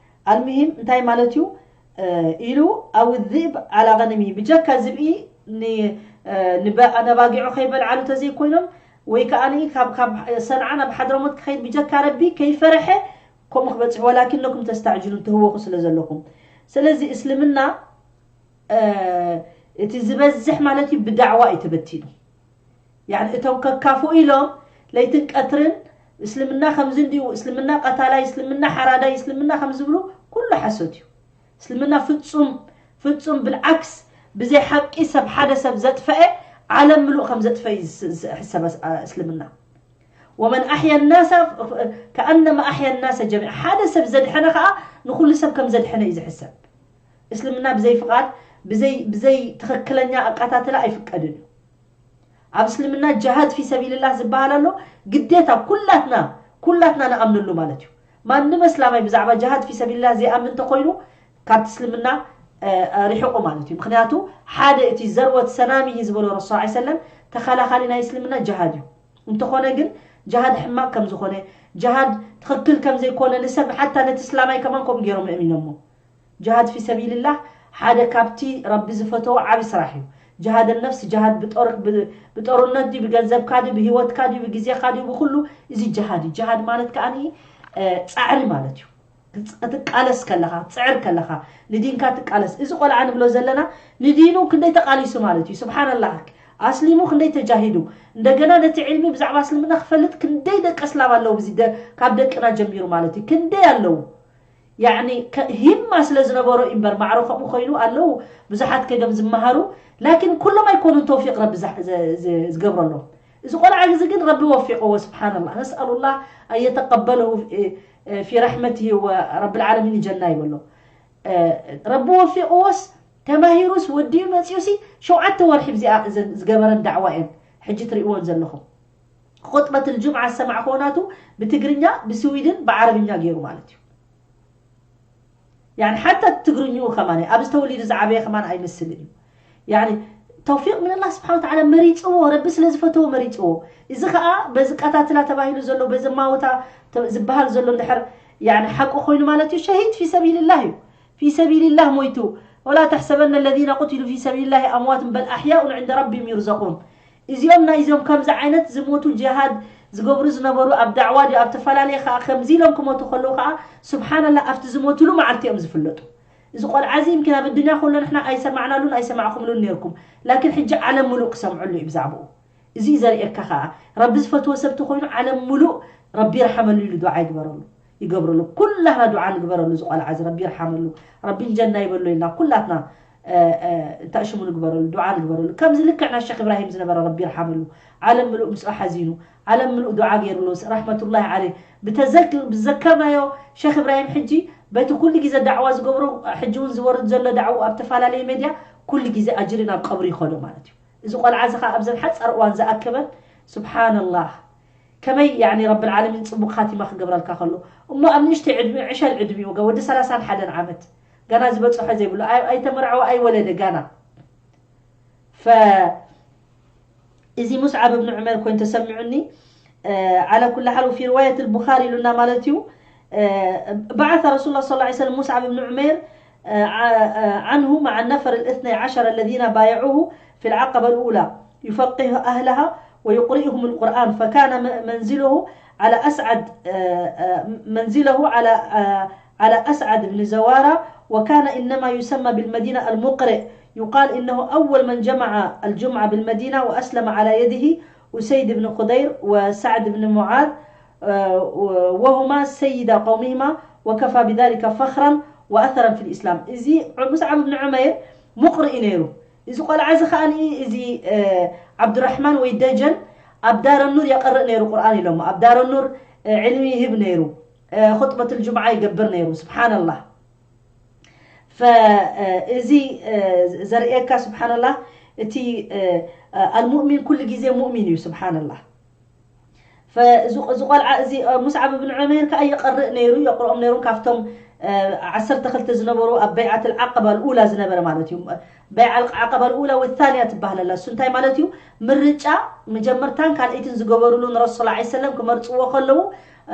ኣልምሂም እንታይ ማለት እዩ ኢሉ ኣው ዚእብ ዓላ ገነሚ ብጀካ ዝብኢ ነባጊዑ ከይበልዓሉ ተዘይኮይኖም ወይ ከዓ ካብ ሰንዓ ናብ ሓድረሞት ክኸይድ ብጀካ ረቢ ከይፈረሐ ከምኡ ክበፅሕ ወላኪነኩም ተስተዕጅሉን ትህወኹ ስለ ዘለኹም። ስለዚ እስልምና እቲ ዝበዝሕ ማለት እዩ ብዳዕዋ እዩ ተበቲኑ። ያዕኒ እቶም ከካፍኡ ኢሎም ለይትን ቀትርን እስልምና ከምዚ እንዲዩ፣ እስልምና ቀታላይ፣ እስልምና ሓራዳይ፣ እስልምና ከም ዝብሉ ኩሉ ሓሶት እዩ። እስልምና ፍጹም ፍጹም ብልዓክስ ብዘይ ሓቂ ሰብ ሓደ ሰብ ዘጥፈአ ዓለም ምሉእ ከም ዘጥፈአ እዩ ዝሕሰብ እስልምና። ወመን ኣሕያ ናሳ ከኣነማ ኣሕያ ናሰ ጀሚዓ ሓደ ሰብ ዘድሐነ ከዓ ንኩሉ ሰብ ከም ዘድሐነ እዩ ዝሕሰብ። እስልምና ብዘይ ፍቓድ ብዘይ ትኽክለኛ ኣቃታትላ ኣይፍቀድን እዩ። ኣብ እስልምና ጅሃድ ፊ ሰቢልላህ ዝበሃል ኣሎ። ግዴታ ኩላትና ኩላትና ንኣምነሉ ማለት እዩ። ማንም እስላማይ ብዛዕባ ጅሃድ ፊ ሰቢልላህ ዘይኣምን እንተኮይኑ ካብቲ እስልምና ርሕቁ ማለት እዩ። ምክንያቱ ሓደ እቲ ዘርወት ሰናሚሂ ዝበሎ ረሱል ዐለይሂ ሰለም ተኸላኻሊ ናይ እስልምና ጅሃድ እዩ። እንተኾነ ግን ጅሃድ ሕማቅ ከም ዝኾነ ጅሃድ ትኽክል ከም ዘይኮነ ንሰብ ሓታ ነቲ እስላማይ ከማን ከምኡ ገይሮም የእሚኖሞ። ጅሃድ ፊ ሰቢልላህ ሓደ ካብቲ ረቢ ዝፈተዎ ዓቢ ስራሕ እዩ። ጅሃድ ነፍስ ጅሃድ ብጦርነት ድዩ ብገንዘብካ ድዩ ብህይወትካ ድዩ ብግዜኻ ድዩ ብኩሉ እዚ ጅሃድ እዩ። ጅሃድ ማለት ከዓ ፃዕሪ ማለት እዩ። ክትቃለስ ከለኻ ትፅዕር ከለኻ ንዲንካ ትቃለስ። እዚ ቆልዓ ንብሎ ዘለና ንዲኑ ክንደይ ተቃሊሱ ማለት እዩ። ስብሓንላህ ኣስሊሙ ክንደይ ተጃሂዱ እንደገና ነቲ ዕልሚ ብዛዕባ እስልምና ክፈልጥ ክንደይ ደቂ እስላም ኣለዉ ካብ ደቅና ጀሚሩ ማለት እዩ። ክንደይ ኣለዉ ያዕኒ ሂማ ስለ ዝነበሮ እምበር ማዕረ ከምኡ ኮይኑ ኣለዉ ብዙሓት ከይዶም ዝመሃሩ። ላኪን ኩሎም ኣይኮኑን ተውፊቅ ረቢ ዝገብረሎም። እዚ ቆልዓ እዚ ግን ረቢ ወፊቅዎ። ስብሓንላህ ነስኣሉላህ ኣየተቀበለሁ ፊ ረሕመትሂ ወረብል ዓለሚን ጀና ይበሎ። ረቢ ወፊቅዎስ ተማሂሩስ ወዲኡ መፂኡሲ ሸውዓተ ወርሒ ብዚኣ እዘን ዝገበረን ዳዕዋ እየን ሕጂ ትርእይዎን ዘለኹም። ኹጥበት ልጅምዓ ዝሰማዕክዎ ናቱ ብትግርኛ ብስዊድን ብዓረብኛ ገይሩ ማለት እዩ። ያኒ ሓታ ትግርኝኡ ከማን ኣብዚ ተወሊዱ ዝዓበየ ከማን ኣይመስልን እዩ። ያኒ ተውፊቅ ምን ኣላህ ስብሓን ወተዓላ መሪፅዎ ረቢ ስለ ዝፈተዎ መሪፅዎ። እዚ ከዓ በዚ ቀታትላ ተባሂሉ ዘሎ በዚ ማውታ ዝበሃል ዘሎ እንድሕር ያኒ ሓቂ ኮይኑ ማለት እዩ ሸሂድ ፊ ሰቢልላህ እዩ። ፊ ሰቢልላህ ሞይቱ። ወላ ተሕሰበነ ለዚነ ቁትሉ ፊ ሰቢልላህ ኣምዋትን በል ኣሕያኡን ዕንደ ረቢም ዩርዘቁን። እዚኦም ናይዞም ከምዚ ዓይነት ዝሞቱ ጅሃድ ዝገብሩ ዝነበሩ ኣብ ዳዕዋ ድዩ ኣብ ተፈላለየ ከዓ ከምዚ ኢሎም ክሞቱ ከለዉ ከዓ ስብሓንላ ኣብቲ ዝሞትሉ መዓልቲ እዮም ዝፍለጡ። እዚ ቆልዓ እዚ ይምኪን ኣብ ኣዱንያ ከሎ ንሕና ኣይሰማዕናሉን ኣይሰማዕኩምሉን ነይርኩም። ላኪን ሕጂ ዓለም ምሉእ ክሰምዐሉ እዩ ብዛዕባኡ። እዚ እዩ ዘርእየካ ከዓ ረቢ ዝፈትዎ ሰብ ተኮይኑ ዓለም ምሉእ ረቢ ይርሓመሉ ኢሉ ዱዓ ይግበረሉ። ይገብረሉ። ኩላትና ዱዓ ንግበረሉ፣ እዚ ቆልዓ እዚ ረቢ ይርሓመሉ፣ ረቢ ጀና ይበሎ ኢልና ኩላትና፣ እ፣ እ፣ እንታይ ሽሙ ንግበረሉ፣ ዱዓ ንግበረሉ። ከምዚ ልክዕ ናይ ሸኽ ኢብራሂም ዝነበረ ረቢ ይርሓመሉ። ዓለም ምሉእ ምስኡ ሓዚኑ፣ ዓለም ምሉእ ዱዓ ገይሩሉ፣ ረሕመቱላሂ ዓለይህ። ብተዘክ-፣ ብዘከርናዮ ሸኽ ኢብራሂም ሕጂ በቲ ኩሉ ግዜ ዳዕዋ ዝገብሮ፣ ሕጂ እውን ዝወርድ ዘሎ ዳዕዋ ኣብ ተፈላለየ ሜድያ ኩሉ ግዜ ኣጅሪ ናብ ቀብሪ ይኸዶ ማለት እዩ። እዚ ቆልዓ እዚ ኸዓ ኣብዘን ሓፃር እዋን ዝኣከበን፣ ስብሓንላህ፣ ከመይ ያኒ ረብል ዓለሚን ፅቡቕ ኻቲማ ክገብረልካ ከሎ። እሞ ኣብ ንእሽተይ ዕድሚኡ፣ ዕሸል ዕድሚኡ፣ ወዲ ሰላሳን ሓደን ዓመት፣ ገና ዝበፅሖ ዘይብሉ፣ ኣይ-፣ ኣይተመርዐወ ኣይወለደ ገና። ፈ-፣ እዚ ሙስዓብ እብን ዑመር ኮይኑ ተሰሚዑኒ። እ፣ ዓላ ኩሊ ሓል፣ ወፊ ሪዋየት ልቡኻሪ ኢሉና ማለት እዩ። እ፣ بعث رسول الله صلى الله عليه وسلم مصعب بن عمير، እ፣ ዓ-፣ እ፣ عنه مع النفر الاثني عشر الذين بايعوه في العقبة الأولى يفقه أهلها ويقرئهم القرآن، فكان م-، منزله على أسعد، እ፣ እ፣ منزله على، እ፣ على أسعد بن زوارة، وكان إنما يسمى بالمدينة المقرئ. يقال إنه أول من جمع الجمعة بالمدينة وأسلم على يده أسيد بن خضير وسعد بن معاذ، آه، وهما سيدا قومهما، وكفى بذلك فخرا وأثرا في الإسلام. እዚ ሙስዓብ ብን ዑመይር ሙቕርኢ ነይሩ። እዚ ቆልዓ እዚ ኸኣ እዚ፣ እ፣ ዓብዱራሕማን ወይ ደጀን ኣብ ዳረ ኑር የቐርእ ነይሩ ቁርኣን ኢሎሞ። ኣብ ዳረ ኑር፣ እ፣ ዕልሚ ይህብ ነይሩ። እ፣ ኹጥበቱል ጁምዓ ይገብር ነይሩ። ስብሓንላህ። ፈ-፣ እ፣ እዚ፣ እ፣ ዘርእየካ ስብሓንላህ፣ እቲ፣ እ፣ እ፣ ኣልሙእሚን ኩሉ ግዜ ሙእሚን እዩ። ስብሓንላህ። ፈ-፣ እዚ፣ እዚ ቆልዓ እዚ፣ እ፣ ሙስዓብ ብን ዑመይር ከኣ ይቐርእ ነይሩ፣ የቕርኦም ነይሩ። ካብቶም፣ እ፣ ዓሰርተ ክልተ ዝነበሩ ኣብ በይዓት ኣልዓቀባ ኣልኡላ ዝነበረ ማለት እዩ። በይዓ ኣልዓቀባ ኣልኡላ ወታንያ ትበሃል ኣላ። እሱ እንታይ ማለት እዩ? ምርጫ መጀመርታን ካልኣይትን ዝገበሩሉ ንረሱል ሰለላሁ ዐለይሂ ወሰለም ክመርጽዎ ከለዉ፣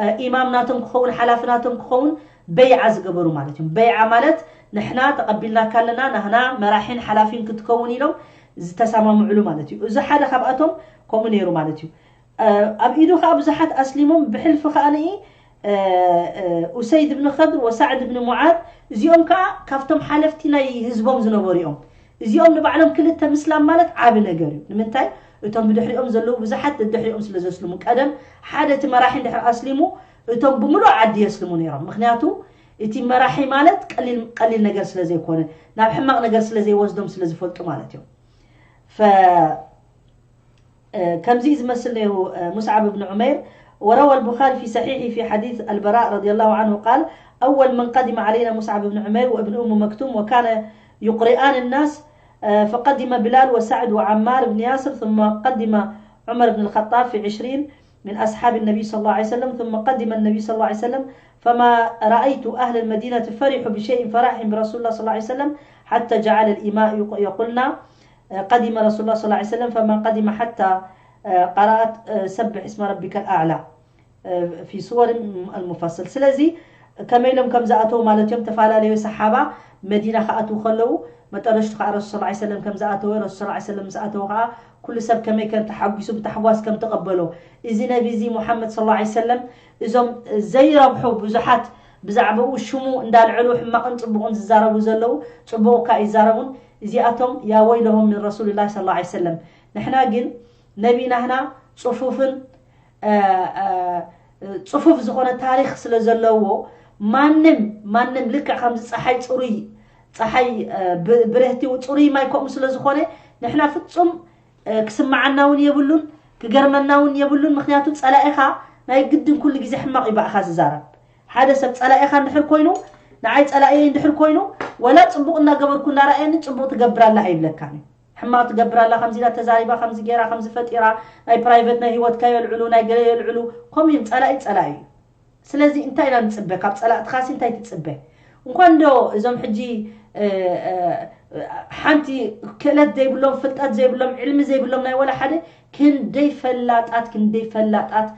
እ፣ ኢማም ናቶም ክኸውን፣ ሓላፊ ናቶም ክኸውን በይዓ ዝገበሩ ማለት እዩ። በይዓ ማለት ንሕና ተቐቢልናካ ኣለና፣ ናህና መራሒን ሓላፊን ክትከውን ኢሎም ዝተሰማምዕሉ ማለት እዩ። እዚ ሓደ ካብኣቶም ከምኡ ነይሩ ማለት እዩ። እ፣ ኣብ ኢዱ ኸዓ ብዙሓት ኣስሊሞም፣ ብሕልፊ ኸዓ ንኢ፣ እ፣ እ፣ ኡሰይድ ብን ኸድር ወሳዕድ ብን ሙዓዝ፣ እዚኦም ከኣ ካብቶም ሓለፍቲ ናይ ህዝቦም ዝነበሩ እዮም። እዚኦም ንባዕሎም ክልተ ምስላም ማለት ዓቢ ነገር እዩ። ንምንታይ? እቶም ብድሕሪኦም ዘለዉ ብዙሓት ደድሕሪኦም ስለ ዘስልሙ፣ ቀደም ሓደ እቲ መራሒ እንድሕር ኣስሊሙ፣ እቶም ብምሉእ ዓዲ የስልሙ ነይሮም። ምኽንያቱ እቲ መራሒ ማለት ቀሊል፣ ቀሊል ነገር ስለ ዘይኮነ፣ ናብ ሕማቕ ነገር ስለ ዘይወስዶም ስለ ዝፈልጡ ማለት እዮም። ፈ-፣ ከምዚ ዝመስል ነይሩ፣ እ፣ ሙስዓብ ብን ዑመይር። وروى البخاري في صحيحه في حديث البراء رضي الله عنه قال: أول من قدم علينا مصعب بن عمير وابن أم مكتوم، وكان يقرئان الناس، آه، فقدم بلال وسعد وعمار بن ياسر، ثم قدم عمر بن الخطاب في عشرين من أصحاب النبي صلى الله عليه وسلم، ثم قدم النبي صلى الله عليه وسلم، فما رأيت أهل المدينة فرحوا بشيء فرحهم برسول الله صلى الله عليه وسلم، حتى جعل الإماء يق-، يقولن، آه، قدم رسول الله صلى الله عليه وسلم، فما قدم حتى، آه، قرأت، آه، سبح اسم ربك الأعلى، آه، في سور المفصل. ስለዚ ከመይ ኢሎም ከም ዝኣተዉ ማለት እዮም። ተፈላለዩ ሰሓባ መዲና ክኣትዉ ከለዉ መጠረሽቱ ከዓ ረሱል ሰለላሁ ዐለይሂ ወሰለም ከም ዝኣተወ፣ ረሱል ሰለላሁ ዐለይሂ ወሰለም ምስ ኣተወ ከዓ ኩሉ ሰብ ከመይ ከም ተሓጒሱ፣ ብታሕጓስ ከም ተቐበሎ፣ እዚ ነቢ እዚ ሙሓመድ ሰለላሁ ዐለይሂ ወሰለም እዞም ዘይረብሑ ብዙሓት ብዛዕባኡ ሽሙ እንዳልዐሉ ሕማቕን ጽቡቕን ዝዛረቡ ዘለዉ፣ ጽቡቕ እኳ ይዛረቡን፣ እዚኣቶም ያ ወይለሆም ምን ረሱልላህ ሰለላሁ ዐለይሂ ወሰለም። ንሕና ግን ነቢናህና ጽፉፍን፣ እ፣ እ፣ ጽፉፍ ዝኾነ ታሪኽ ስለ ዘለዎ፣ ማንም፣ ማንም ልክዕ ከምዚ ጸሓይ ጽሩይ፣ ጸሓይ፣ እ፣ ብ-፣ ብርህቲ ጽሩይ ማይ ከምኡ ስለ ዝኾነ፣ ንሕና ፍጹም፣ እ፣ ክስምዓና እውን የብሉን፣ ክገርመና እውን የብሉን። ምኽንያቱ ጸላኢኻ ናይ ግድን ኩሉ ግዜ ሕማቕ እዩ ብኣኻ ዝዛረብ። ሓደ ሰብ ጸላኢኻ እንድሕር ኮይኑ፣ ንዓይ ጸላኢየይ እንድሕር ኮይኑ፣ ወላ ጽቡቕ እናገበርኩ እናረኣየኒ ጽቡቕ ትገብር ኣላ ኣይብለካን እዩ። ሕማቕ ትገብር ኣላ፣ ከምዚ ኢላ ተዛሪባ፣ ከምዚ ገይራ፣ ከምዚ ፈጢራ፣ ናይ ፕራይቨት ናይ ህይወትካ የልዕሉ፣ ናይ ገለ የልዕሉ፣ ከምኡ እዮም። ጸላኢ ጸላኢ እዩ። ስለዚ እንታይ ኢና ንጽበ? ካብ ጸላእትኻሲ እንታይ ትጽበ? እንኳን ዶ እዞም ሕጂ፣ እ፣ እ፣ ሓንቲ ክእለት ዘይብሎም፣ ፍልጠት ዘይብሎም፣ ዕልሚ ዘይብሎም ናይ ወላ ሓደ፣ ክንደይ ፈላጣት፣ ክንደይ ፈላጣት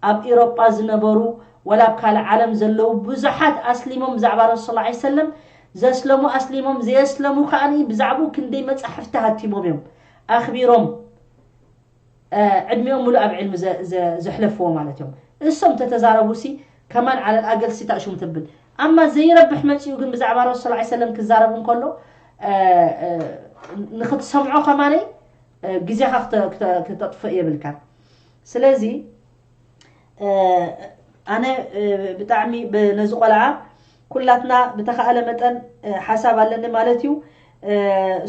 ኣብ ኤውሮጳ ዝነበሩ፣ ወላ ኣብ ካልእ ዓለም ዘለዉ ብዙሓት ኣስሊሞም ብዛዕባ ረሱል ሰለላሁ ዐለይሂ ወሰለም፣ ዘስለሙ ኣስሊሞም፣ ዘየስለሙ ከኣ ብዛዕባኡ ክንደይ መጻሕፍቲ ሃቲሞም እዮም፣ ኣኽቢሮም፣ እ፣ ዕድሚኦም ሙሉእ ኣብ ዕልሚ ዘ-፣ ዘ-፣ ዘሕለፍዎ ማለት እዮም። እሶም ተተዛረቡሲ ከማን ዓለል ኣገልሲ ታእሹም ትብል። ኣማ ዘይረብሕ መጺኡ ግን ብዛዕባ ረሱል ሰለላሁ ዐለይሂ ወሰለም ክዛረብ እንከሎ፣ እ፣ እ፣ ንኽትሰምዖ ከማነይ፣ እ፣ ግዜኻ ክተ-፣ ክተ-፣ ክተጥፍእ የብልካን። ስለዚ፣ እ፣ ኣነ ብጣዕሚ ነዚ ቆልዓ ኩላትና ብተኻእለ መጠን ሓሳብ ኣለኒ ማለት እዩ።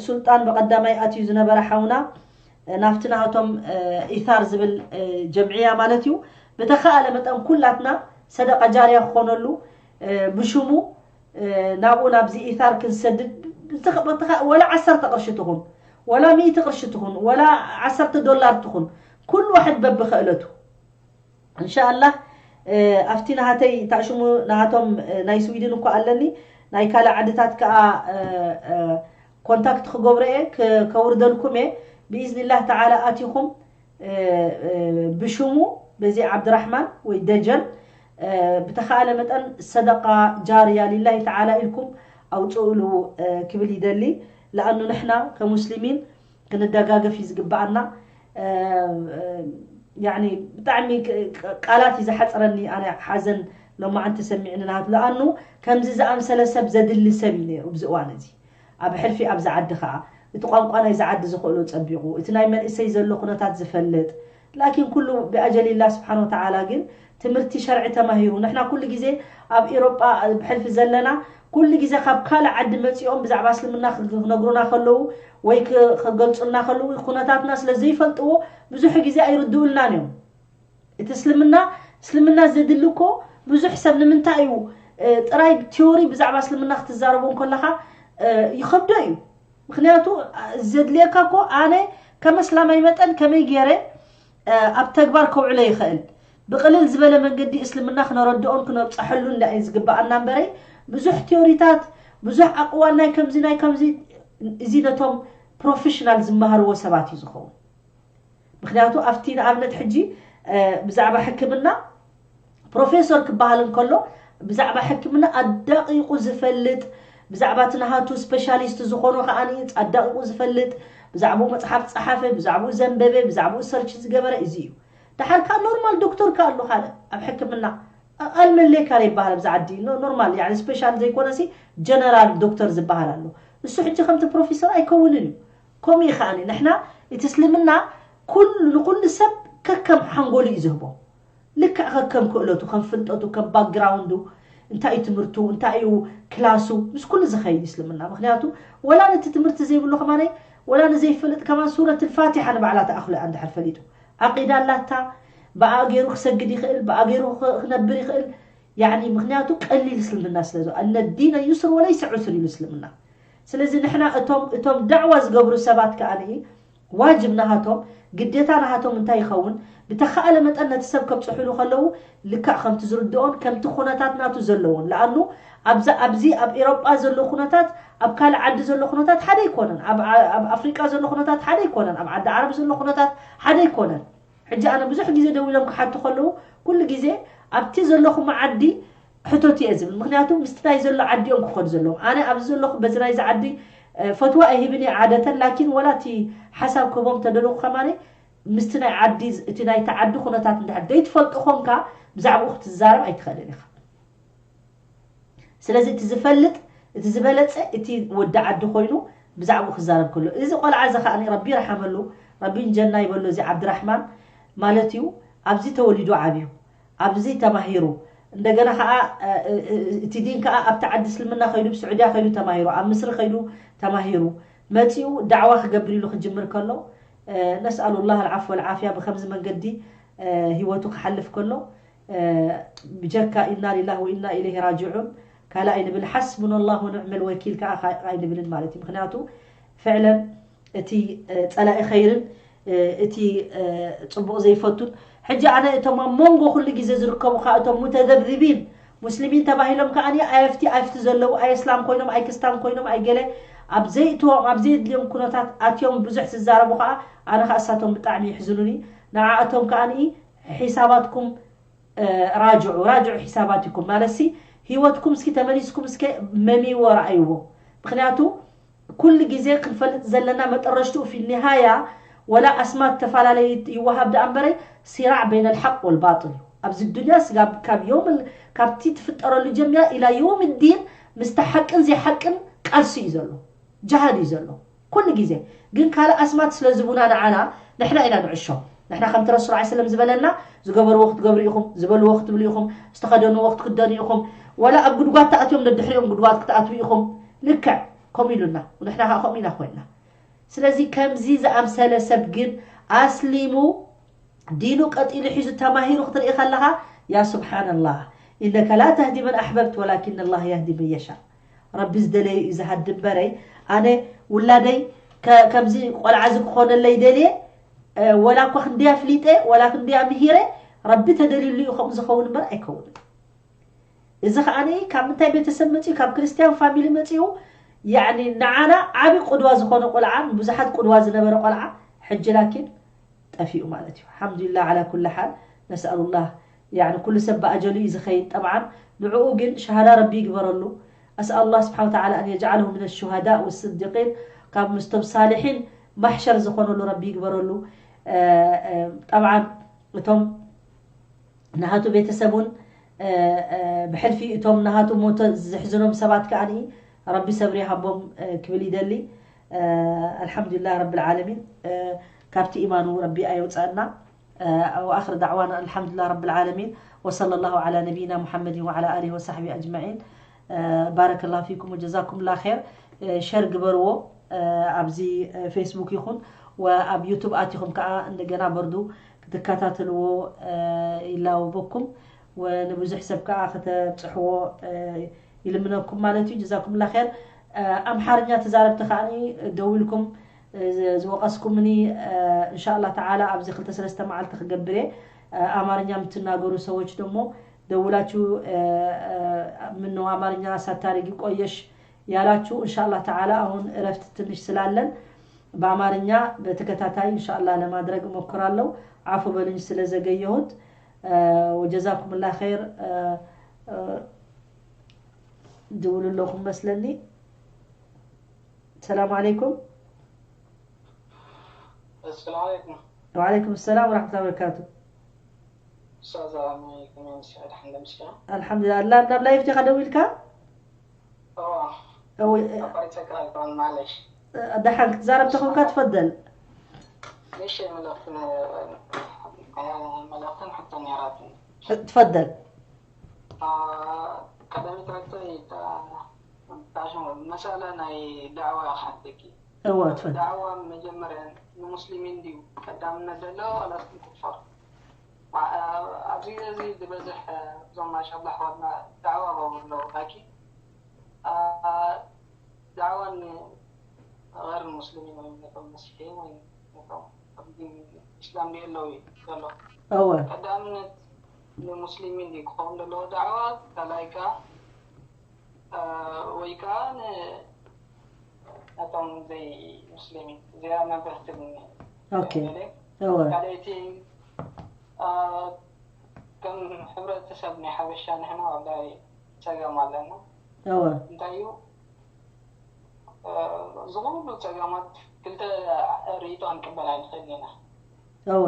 ሱልጣን ብቐዳማይ ኣትዩ ዝነበረ ሓውና ናብቲ ናቶም ኢታር ዝብል ጀምዕያ ማለት እዩ፣ ብተኻእለ መጠን ኩላትና ሰደቃ ጃርያ ክኾነሉ ብሽሙ ናብኡ ናብዚ ኢታር ክንሰድድ፣ ወላ ዓሰርተ ቅርሺ ትኹን፣ ወላ ሚእቲ ቅርሺ ትኹን፣ ወላ ዓሰርተ ዶላር ትኹን፣ ኩሉ ዋሕድ በብኽእለቱ እንሻላህ። ኣብቲ ናሃተይ ታሽሙ ናሃቶም ናይ ስዊድን እኳ ኣለኒ፣ ናይ ካልእ ዓድታት ከዓ ኮንታክት ክገብሮ እየ፣ ከውርደልኩም እየ። ብኢዝኒላህ ተዓላ ኣቲኹም ብሽሙ በዚ ዓብድራሕማን ወይ ደጀን ብተኻእለ መጠን ሰደቃ ጃርያ ሊላሂ ተዓላ ኢልኩም ኣውፅእሉ ክብል ይደሊ። ለኣኑ ንሕና ከሙስሊሚን ክንደጋገፍ እዩ ዝግብኣና። ያኒ ብጣዕሚ ቃላት እዩ ዝሓፅረኒ ኣነ ሓዘን ሎማዓንቲ ሰሚዕኒ ናሃት። ለኣኑ ከምዚ ዝኣምሰለ ሰብ ዘድሊ ሰብ እዩ ነይሩ ኣብዚ እዋን እዚ። ኣብ ሕልፊ ኣብዚ ዓዲ ከዓ እቲ ቋንቋ ናይዚ ዓዲ ዝኽእሎ ፀቢቑ፣ እቲ ናይ መንእሰይ ዘሎ ኩነታት ዝፈልጥ፣ ላኪን ኩሉ ብኣጀሊላ ስብሓን ወተዓላ ግን ትምህርቲ ሸርዒ ተማሂሩ። ንሕና ኩሉ ግዜ ኣብ ኤሮጳ ብሕልፊ ዘለና ኩሉ ግዜ ካብ ካልእ ዓዲ መፂኦም ብዛዕባ እስልምና ክነግሩና ከለዉ ወይ ክገልፁልና ከለዉ ኩነታትና ስለ ዘይፈልጥዎ ብዙሕ ግዜ ኣይርድኡልናን እዮም። እቲ እስልምና እስልምና ዘድሊ እኮ ብዙሕ ሰብ ንምንታይ እዩ ጥራይ ቲዮሪ ብዛዕባ እስልምና ክትዛረቦ እንከለካ ይኸብዶ እዩ። ምክንያቱ ዘድልየካ እኮ ኣነ ከም እስላማይ መጠን ከመይ ገይረ ኣብ ተግባር ከውዕሎ ይኽእል፣ ብቅልል ዝበለ መንገዲ እስልምና ክነረድኦን ክነብፀሐሉን ዳ እዩ ዝግብኣና እምበረይ ብዙሕ ቲዮሪታት ብዙሕ ኣቅዋል ናይ ከምዚ ናይ ከምዚ እዚ ነቶም ፕሮፌሽናል ዝመሃርዎ ሰባት እዩ ዝኸውን። ምክንያቱ ኣብቲ ንኣብነት ሕጂ ብዛዕባ ሕክምና ፕሮፌሰር ክበሃል እንከሎ ብዛዕባ ሕክምና ኣዳቂቁ ዝፈልጥ፣ ብዛዕባ እቲ ናሃቱ ስፔሻሊስት ዝኾኖ ከዓ ኣዳቂቁ ዝፈልጥ፣ ብዛዕባኡ መፅሓፍ ፀሓፈ፣ ብዛዕባኡ ዘንበበ፣ ብዛዕባኡ ሰርች ዝገበረ እዚ እዩ። ደሓር ከዓ ኖርማል ዶክተር ከዓ ኣሎ ካልእ ኣብ ሕክምና ኣልመሌካ ይበሃል ኣብዚ ዓዲ። ኖርማል ስፔሻል ዘይኮነሲ ጀነራል ዶክተር ዝበሃል ኣሎ። እሱ ሕጂ ከምቲ ፕሮፌሰር ኣይከውንን እዩ። ከምኡ እዩ ከዓኒ ንሕና እቲ እስልምና ኩሉ ንኩሉ ሰብ ከከም ሓንጎሉ እዩ ዝህቦ። ልክዕ ከከም ክእለቱ፣ ከም ፍልጠቱ፣ ከም ባክግራውንዱ፣ እንታይ እዩ ትምህርቱ፣ እንታይ እዩ ክላሱ፣ ምስ ኩሉ ዝኸይድ እስልምና። ምክንያቱ ወላ ነቲ ትምህርቲ ዘይብሉ ከማነይ ወላ ንዘይፈልጥ ከማን ሱረት ልፋቲሓ ንባዕላ ተኣኽሎ እያ እንድሕር ፈሊጡ። ዓቂዳ ኣላታ፣ ብኣ ገይሩ ክሰግድ ይኽእል፣ ብኣ ገይሩ ክነብር ይኽእል። ያኒ ምክንያቱ ቀሊል እስልምና ስለ ዝ-፣ እነ ዲነ ዩስር ወለይሰ ዑስር ኢሉ እስልምና። ስለዚ ንሕና እቶም እቶም ዳዕዋ ዝገብሩ ሰባት ከኣ ዋጅብ ናሃቶም ግዴታ ናሃቶም እንታይ ይኸውን? ብተኻእለ መጠን ነቲ ሰብ ከብፅሑሉ ከለዉ ልክዕ ከምቲ ዝርድኦን ከምቲ ኩነታት ናቱ ዘለዎን። ለኣኑ ኣብዛ ኣብዚ ኣብ ኤሮጳ ዘሎ ኩነታት ኣብ ካልእ ዓዲ ዘሎ ኩነታት ሓደ ኣይኮነን። ኣብ ኣብ ኣፍሪቃ ዘሎ ኩነታት ሓደ ኣይኮነን። ኣብ ዓዲ ዓረብ ዘሎ ኩነታት ሓደ ኣይኮነን። ሕጂ ኣነ ብዙሕ ግዜ ደዊሎም ክሓቱ ከለዉ ኩሉ ግዜ ኣብቲ ዘለኹም ዓዲ ሕቶት እየ ዝብል። ምክንያቱ ምስቲ ናይ ዘሎ ዓዲ እዮም ክኸዱ ዘለዎም። ኣነ ኣብዚ ዘለኹ በዚ ናይዚ ዓዲ ፈትዋ ኣይህብን እየ ዓደተን፣ ላኪን ወላ እቲ ሓሳብ ክህቦም ተደለኹ ከማነ ምስቲ ናይ ዓዲ እቲ ናይቲ ዓዲ ኩነታት እንድሕር ዘይትፈልጦ ኮንካ ብዛዕባኡ ክትዛረብ ኣይትኽእልን ኢኻ። ስለዚ እቲ ዝፈልጥ እቲ ዝበለፀ እቲ ወዲ ዓዲ ኮይኑ ብዛዕባኡ ክዛረብ ከሎ፣ እዚ ቆልዓ እዚ ከዓ ረቢ ይርሓመሉ፣ ረቢ እንጀና ይበሎ። እዚ ዓብድራሕማን ማለት እዩ ኣብዚ ተወሊዱ ዓብዩ ኣብዚ ተማሂሩ እንደገና ከዓ እቲ ዲን ከዓ ኣብቲ ዓዲ እስልምና ከይዱ ብስዑድያ ከይዱ ተማሂሩ ኣብ ምስሪ ከይዱ ተማሂሩ መፂኡ ዳዕዋ ክገብር ኢሉ ክጅምር ከሎ ነስኣሉ ላህ ኣልዓፍ ወልዓፍያ ብከምዚ መንገዲ ህይወቱ ክሓልፍ ከሎ ብጀካ ኢና ሊላህ ወኢና ኢለይህ ራጅዑን ካልእ ኣይንብል ሓስቡና ላህ ወንዕመል ወኪል ከዓ ኣይንብልን ማለት እዩ። ምክንያቱ ፍዕለን እቲ ፀላኢ ኸይርን እቲ ፅቡቕ ዘይፈቱን ሕጂ ኣነ እቶም ኣብ መንጎ ኩሉ ግዜ ዝርከቡ ከዓ እቶም ሙተዘብዝቢን ሙስሊሚን ተባሂሎም ከዓ ኣይፍቲ ኣይፍቲ ዘለዉ ኣይ እስላም ኮይኖም ኣይ ክስታን ኮይኖም ኣይ ገለ ኣብ ዘይእትዎም ኣብ ዘየድልዮም ኩነታት ኣትዮም ብዙሕ ዝዛረቡ ከዓ ኣነ ከዓ እሳቶም ብጣዕሚ ይሕዝኑኒ። ንዓእቶም ከዓ ሒሳባትኩም ራጅዑ ራጅዑ ሒሳባትኩም ማለት ሲ ህይወትኩም እስኪ ተመሊስኩም እስከ መሚዎ ረኣይዎ። ምክንያቱ ኩሉ ግዜ ክንፈልጥ ዘለና መጠረሽትኡ ፊ ኒሃያ ወላ ኣስማት ተፈላለየ ይወሃብ ደኣ እምበረ ሲራዕ በይነ ልሓቅ ወልባጥል እዩ። ኣብዚ ዱንያ ስጋብ ካብ ዮም ካብቲ ትፍጠረሉ ጀሚራ ኢላ ዮም ዲን ምስቲ ሓቅን ዘይሓቅን ቃልሲ እዩ ዘሎ፣ ጃሃድ እዩ ዘሎ ኩሉ ግዜ። ግን ካልእ ኣስማት ስለ ዝቡና ንዓና ንሕና ኢና ንዕሾ። ንሕና ከምቲ ረሱል ዓ ሰለም ዝበለና፣ ዝገበርዎ ክትገብሩ ኢኹም፣ ዝበልዎ ክትብሉ ኢኹም፣ ዝተኸደንዎ ክትክደኑ ኢኹም። ወላ ኣብ ጉድጓድ ተኣትዮም ደድሕሪኦም ጉድጓድ ክትኣትዉ ኢኹም። ልክዕ ከምኡ ኢሉና፣ ንሕና ከዓ ከምኡ ኢና ኮይንና። ስለዚ ከምዚ ዝኣምሰለ ሰብ ግን ኣስሊሙ ዲኑ ቀጢሉ ሒዙ ተማሂሩ ክትርኢ ከለኻ፣ ያ ስብሓንላህ፣ ኢነከ ላ ተህዲ መን ኣሕበብት ወላኪን ላህ የህዲ መን የሻ። ረቢ ዝደለየ እዩ ዝሃዲ እምበረይ፣ ኣነ ውላደይ ከ- ከምዚ ቆልዓ እዚ ክኾነለይ ደልየ፣ እ፣ ወላ እኳ ክንደይ ኣፍሊጠ፣ ወላ ክንደይ ኣምሂረ፣ ረቢ ተደልዩሉ እዩ ከምኡ ዝኸውን እምበር ኣይከውንን። እዚ ከዓኒ ካብ ምንታይ ቤተሰብ መፂኡ? ካብ ክርስቲያን ፋሚሊ መፂኡ። ያዕኒ ንዓና ዓቢ ቁድዋ ዝኾነ ቆልዓ፣ ንብዙሓት ቁድዋ ዝነበረ ቆልዓ፣ ሕጂ ላኪን ጠፊኡ ማለት እዩ። ሓምዱሊላህ ዓላ ኩሊ ሓል፣ ነስኣሉላህ። ያዕኒ ኩሉ ሰብ ብኣጀሉ እዩ ዝኸይድ። ጠብዓን ንዕኡ ግን ሸሃዳ ረቢ ይግበረሉ። ኣስኣሉላህ ስብሓን ወተዓላ ኣን የጅዓለሁ ምን ሹሃዳ ወስዲቂን፣ ካብ ምስቶም ሳልሒን ማሕሸር ዝኾነሉ ረቢ ይግበረሉ። እ፣ እ፣ ጠብዓን እቶም ናሃቱ ቤተሰብ እውን፣ እ፣ እ፣ ብሕልፊ እቶም ናሃቱ ሞት ዝሕዝኖም ሰባት ከዓኒ ረቢ ሰብሪ ይሃቦም፣ እ፣ ክብል ይደሊ። እ፣ ኣልሓምዱሊላህ ረብል ዓለሚን፣ እ፣ ካብቲ ኢማኑ ረቢ ኣየውፀአና። እ፣ ወኣኽር ዳዕዋና ኣልሓምዱሊላህ ረብል ዓለሚን፣ ወሰለ ላሁ ዓላ ነቢይና ሙሐመድን ወዓላ ኣሊሂ ወሳሕቢ ኣጅመዒን። እ፣ ባረከላሁ ፊኩም ወጀዛኩም ላ ኸይር። እ፣ ሸር ግበርዎ፣ እ፣ ኣብዚ፣ እ፣ ፌስቡክ ይኹን ወኣብ ዩቱብ ኣቲኹም ከዓ እንደገና በርዱ ክትከታተልዎ፣ እ፣ ይላወበኩም። ወንብዙሕ ሰብ ከዓ ከተብፅሕዎ፣ እ፣ ይልምነኩም ማለት እዩ። ጀዛኩም ላ ኸይር። እ፣ ኣምሓርኛ ተዛረብቲ ከዓኒ ደዊልኩም፣ እ፣ ዝ- ዝወቀስኩምኒ፣ እ፣ እንሻላ ተዓላ ኣብዚ ክልተ ሰለስተ መዓልቲ ክገብር እየ። እ፣ ኣማርኛ የምትናገሩ ሰዎች ደግሞ ደውላችሁ፣ እ፣ እ፣ ምነው አማርኛ ሳታረጊ ቆየሽ ያላችሁ፣ እንሻላ ተዓላ አሁን እረፍት ትንሽ ስላለን በአማርኛ በተከታታይ እንሻላ ለማድረግ እሞክራለሁ። አፉ በሉኝ ስለዘገየሁት። እ፣ ወጀዛኩምላ ኸይር። እ፣ እ፣ ድውሉ ኣለኹም መስለኒ። ሰላም ዓለይኩም። السلام عليكم. ወዓለይኩም ሰላም ወራሕመቱላሂ ወበረካቱ። أستاذ عمي كمان سعيد حمد مسكين. ኣልሓምዱሊላህ። ናብ ላይፍ ዲኻ ደዊልካ? أوه. እወ፣ أقرأ تكرار كمان معلش. ደሓን ክትዛረብ ተኾንካ ትፈደል። ليش ملف ملف حتى نيراتي. ትፈደል። ቀዳሚት ሕቶ መሰላ ናይ ዳዕዋ ክሓተኪ። እወ፣ ትፈል። ዳዕዋ መጀመርያ ንሙስሊሚን ድዩ ቀዳምነት ዘለዎ ዋላስ ንኩፋር? ማ- ኣብዚ ግዜ እዚ ዝበዝሕ እዞም ማሻላ ኣሕዋትና ዳዕዋ ገብሩ ኣለዉ። ላኪን ዳዕዋ ንገር ሙስሊሚን ወይ ነቶም መሲሒን ወይ ነቶም ኣብ ዲን ኢስላም ድዩ ኣለዉ እዩ ዘሎ። እወ። ቀዳምነት ንሙስሊሚን ድዩ ክኸውን ዘለዎ ዳዕዋ ካልኣይ ከኣ ወይ ከዓ ነቶም ዘይሙስሊሚን እዚኣ መብርህቲ ኦኬ። እወ። ካልኣይቲ ከም ሕብረተሰብ ናይ ሓበሻ ንሕና ወላሂ ፀገም ኣለና። እወ። እንታይ እዩ እዚ ኩሉ ፀገማት ክልተ ርእይቶ ክንቅበል ኣይንኽእልን ኢና። እወ።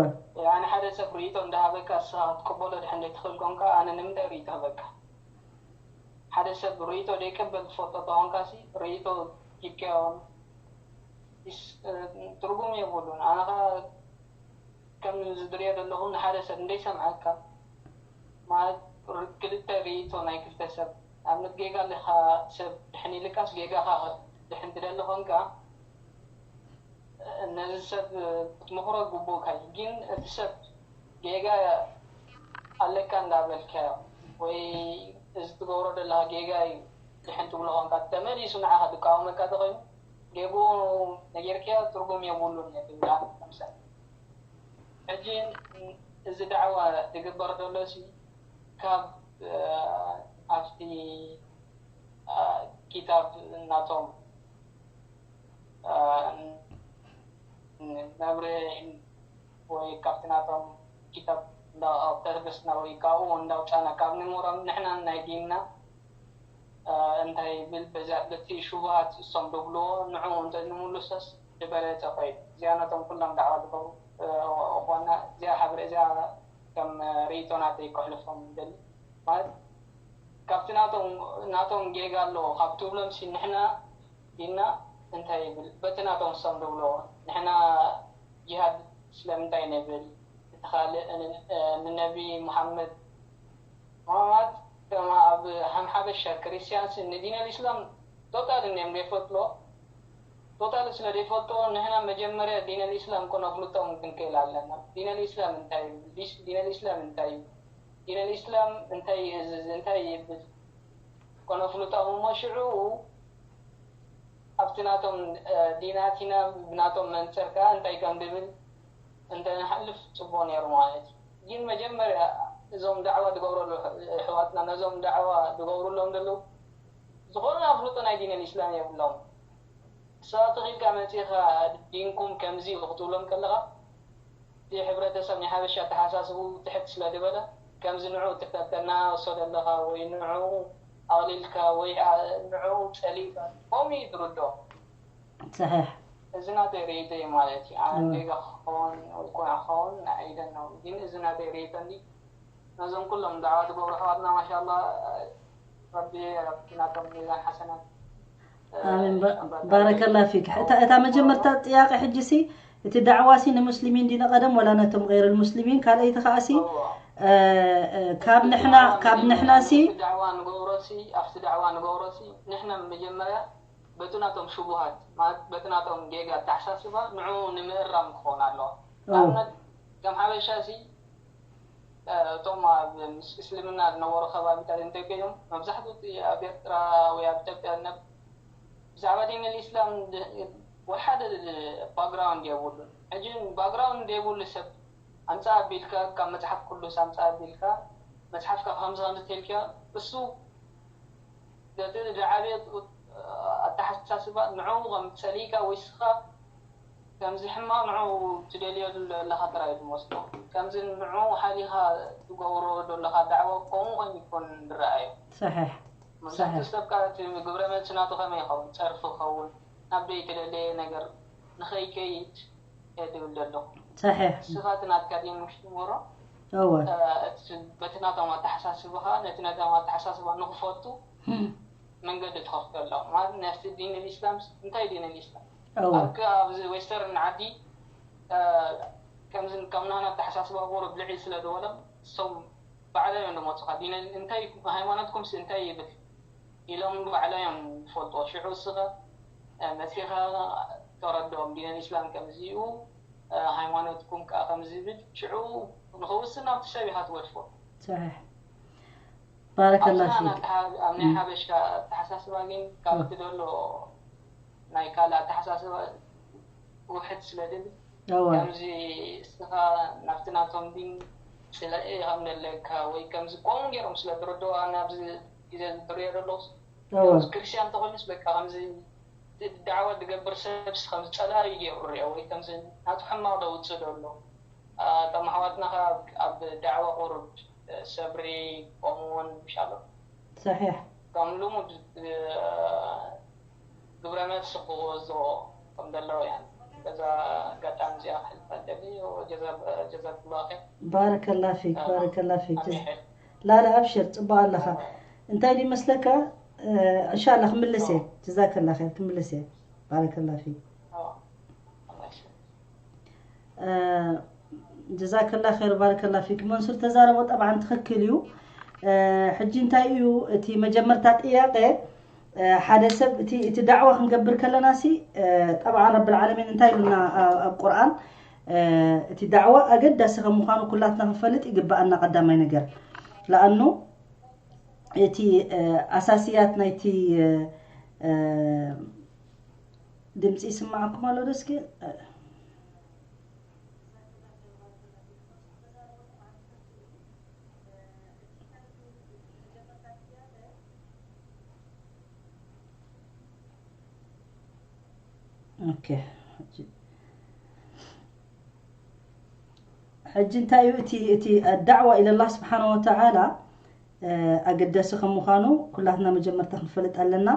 ያኒ ሓደ ሰብ ርእይቶ እንዳሃበካ ንስኻ ክትቅበሎ ድሕን ዘይትኽእል ኮንካ ኣነ ንምንታይ ርእይቶ ሃበካ? ሓደ ሰብ ርእይቶ ዘይቅበል ትፈልጦ ተኾንካሲ ርእይቶ ሂብካዮ ትርጉም የብሉን። ኣነ ኸ ከም ዝድርዮ ዘለኹ ንሓደ ሰብ እንደይሰምዐካ ማለት ክልተ ርእይቶ ናይ ክልተ ሰብ ኣብነት ጌጋ ኣለካ ሰብ ድሕን ኢልካስ ጌጋኻ ድሕን ትደሊ ኾንካ ነዚ ሰብ ክትምኽሮ ግቡእካ እዩ። ግን እቲ ሰብ ጌጋ ኣለካ እንዳበልካዮ ወይ እዚ ትገብሮ ዘለኻ ጌጋ እዩ ድሕን ትብሎ ኾንካ ተመሊሱ ንዓኻ ዝቃወመካ ተኾይኑ ጌግኡ ነጊርካዮ ትርጉም የብሉን እየ ዝብል ኣነ ከምሰብ። ሕጂ እዚ ዳዕዋ ዝግበር ዘሎ ሲ ካብ ኣብቲ ኪታብ ናቶም መብርሂ ወይ ካብቲ ናቶም ኪታብ እንዳተበስና ወይ ካብኡ እንዳውፃና ካብ ንምህሮም ንሕና ናይ ዲንና እንታይ ይብል በቲ ሽቡሃት እሶም ደብልዎ ንዕኡ እንተንምልሶስ ዝበለፀ ኮይኑ እዚኣ ነቶም ኩሎም ዳዕዋ ዝገብሩ እኳና እዚኣ ሓብረ እዚኣ ከም ርእይቶ ናተይ ከሕልፎም ይደሊ ማለት ካብቲ ናቶም ናቶም ጌጋ ኣለዎ ካብ ትብሎም ሲ ንሕና ዲና እንታይ ይብል በቲ ናቶም እሶም ደብልዎ ንሕና ጅሃድ ስለምንታይ ነብል ካልእ ን- ንነቢ ሙሓመድ ማለት ከም ኣብ ሃም ሓበሻ ክርስቲያንስ ንዲን ኣልእስላም ቶታል እዮም ዘይፈልጥዎ። ቶታል ስለ ዘይፈልጥዎ ንሕና መጀመርያ ዲን ኣልእስላም ከነፍልጦም ክንክእል ኣለና። ዲን ኣልእስላም እንታይ እዩ? ዲስ- ዲን ኣልእስላም እንታይ እዩ? ዲን ኣልእስላም እንታይ ይእዝዝ? እንታይ ይብል? ከነፍልጦም እሞ ሽዑ ኣብቲ ናቶም ዲናቲና ብናቶም መንፅር ከዓ እንታይ ከም ድብል እንተንሓልፍ ፅቡቅ ነይሩ ማለት እዩ። ግን መጀመርያ እዞም ዳዕዋ ዝገብረሉ ኣሕዋትና ነዞም ዳዕዋ ዝገብሩሎም ዘለዉ ዝኾነ ኣፍልጦ ናይ ዲን ኣልእስላም የብሎም። ንስኻ ተኺልካ መፂእኻ ዲንኩም ከምዚ ኢዩ ክትብሎም ከለኻ እቲ ሕብረተሰብ ናይ ሓበሻ ኣተሓሳስቡ ትሕት ስለ ዝበለ ከምዚ ንዑ ትጠጠና ወሰደ ኣለኻ ወይ ንዑ ኣቕሊልካ ወይ ንዑ ፀሊእካ ከምኡ እዩ ዝርድኦ። صحيح እዚ ናተይ ርእይቶ እዩ ማለት እዩ። ኣነ ጌጋ ክኸውን ወይ ኮነ ክኸውን ኣይደን ነው ግን እዚ ናተይ ርእይቶ እንዲ ነዞም ኩሎም ዳዕዋ ዝገብሩ ኣሕዋትና ማሻላ ረቢ ኣብቲ ናቶም ሚዛን ሓሰናት ኣሜን ባረከላ ፊክ። እታ መጀመርታ ጥያቄ ሕጂ ሲ እቲ ዳዕዋ ሲ ንሙስሊሚን ድዩ ቀደም ወላ ነቶም غير المسلمين ካልኣይቲ ከዓ ሲ ካብ ንሕና ካብ ንሕና ሲ ዳዕዋ ንገብሮ ሲ ኣብቲ ዳዕዋ ንገብሮ ሲ ንሕና መጀመርያ በቲ ናቶም ሽቡሃት ማለት በቲ ናቶም ጌጋ ኣተሓሳስባ ንዑ ንምእራም ክኸውን ኣለዎ። ንኣብነት ከም ሓበሻ ሲ እቶም ኣብ ምስ እስልምና ዝነበሩ ከባቢታት እንተገዮም መብዛሕትኡ እቲ ኣብ ኤርትራ ወይ ኣብ ኢትዮጵያ ዝነብ ብዛዕባ ዲን ኣልእስላም ወሓደ ባክግራውንድ የብሉን። ሕጂ ባክግራውንድ ዘይብሉ ሰብ ኣምፃእ ኣቢልካ ካብ መፅሓፍ ቅዱስ ኣምፃእ ኣቢልካ መፅሓፍካ ከምዚ ከምዚ ተልካ እሱ ነቲ ዝዓበየ ኣተሓሳስባ ንዕኡ ከም ፀሊእካ ወይ ስኻ ከምዚ ሕማቕ ንዕኡ ትደልዮ ዘለኻ ጥራይ እዩ ዝመስሎ። ከምዚ ንዕኡ ሓሊኻ ትገብሮ ዘለኻ ዳዕዋ ከምኡ ኮይኑ ይኮን ዝረኣዮ። صحيح መብዛሕትኡ ሰብ ከዓ እቲ ግብረ መልሲ ናቱ ከመይ ይኸውን? ፀርፊ ክኸውን ናብ ዘይተደለየ ነገር ንኸይከይድ እየ ዝብል ዘለኹ። صحيح ንስኻ እቲ ናትካ ዲን ምሽ ትምህሮ እወ በቲ ናቶም ኣተሓሳስባኻ ነቲ ናቶም ኣተሓሳስባ ንክፈቱ መንገዲ ትኸፍተሎም ማለት ነቲ ዲን ልእስላም እንታይ ዲን ልእስላም እወ ኣብከ ኣብዚ ዌስተርን ዓዲ ከምዚ ከም ናህና ኣተሓሳስባ ቁሩብ ልዕል ስለ ዝበሎም እሶም ባዕሎም እዮም ዝመፁኻ ዲን እንታይ ሃይማኖትኩም ሲ እንታይ ይብል ኢሎም ባዕሎም እዮም ዝፈልጥዎ ሽዑ እስኻ መፂኻ ተረድኦም ዲን ልእስላም ከምዚኡ ሃይማኖትኩም ከዓ ከምዚ ይብል ሽዑ ንክውስን ናብቲ ሰብ ኢኻ ትገድፎ صحيح ባረከላ ፊክ ኣብ ናይ ሓበሽካ ኣተሓሳስባ ግን ካብ እቲ ዘሎ ናይ ካልእ ኣተሓሳስባ ውሕድ ስለ ድብል እወ ከምዚ እስኻ ናብቲ ናቶም ዲን ፅላኢ ከም ዘለካ ወይ ከምዚ ከምኡ ገይሮም ስለ ዝርድኡ ኣነ ኣብዚ ግዜ ዝርዮ ዘለኹ እወ ክርስቲያን ተኮይኑስ በቃ ከምዚ ዳዕዋ ዝገብር ሰብስ ከምዚ ፀላኢ ገይሩ ሪኦ ወይ ከምዚ ናቱ ሕማቕ ደውፅእ ደሎ እቶም ኣሕዋትና ከ ኣብ ዳዕዋ ቁሩብ ሰብሪ ከምኡውን ምሻሎ صحيح ከም ልሙድ ግብረ መልሲ ክወዝኦ ከም ዘለዎ እያ በዛ ኣጋጣሚ እዚኣ ክሕልፋ ደሊ ጀዛኩላ ር ባረከላ ፊክ ባረከላ ፊክ ላላ ኣብሽር ፅቡቅ ኣለኻ እንታይ ድዩ መስለካ እንሻላ ክምልስ እየ ጀዛከላ ር ክምልስ እየ ባረከላ ፊክ ጀዛከላ ር ባረከላ ፊክ መንሱር ተዛረቦ ጠብዓን ትኽክል እዩ ሕጂ እንታይ እዩ እቲ መጀመርታ ጥያቄ ሓደ ሰብ እቲ እቲ ዳዕዋ ክንገብር ከለና ሲ ጠብዓን ረብል ዓለሚን እንታይ ኢሉና ኣብ ቁርኣን እቲ ዳዕዋ ኣገዳሲ ከም ምዃኑ ኩላትና ክንፈልጥ ይግበኣና ቀዳማይ ነገር ለኣኑ እቲ ኣሳስያት ናይቲ ድምፂ ይስማዓኩም ኣሎ ዶ እስኪ ኦኬ ሕጂ እንታይ እዩ እቲ እቲ ዳዕዋ ኢለ ኣላ ስብሓን ወተዓላ ኣገዳሲ ከም ምዃኑ ኩላትና መጀመርታ ክንፈልጥ ኣለና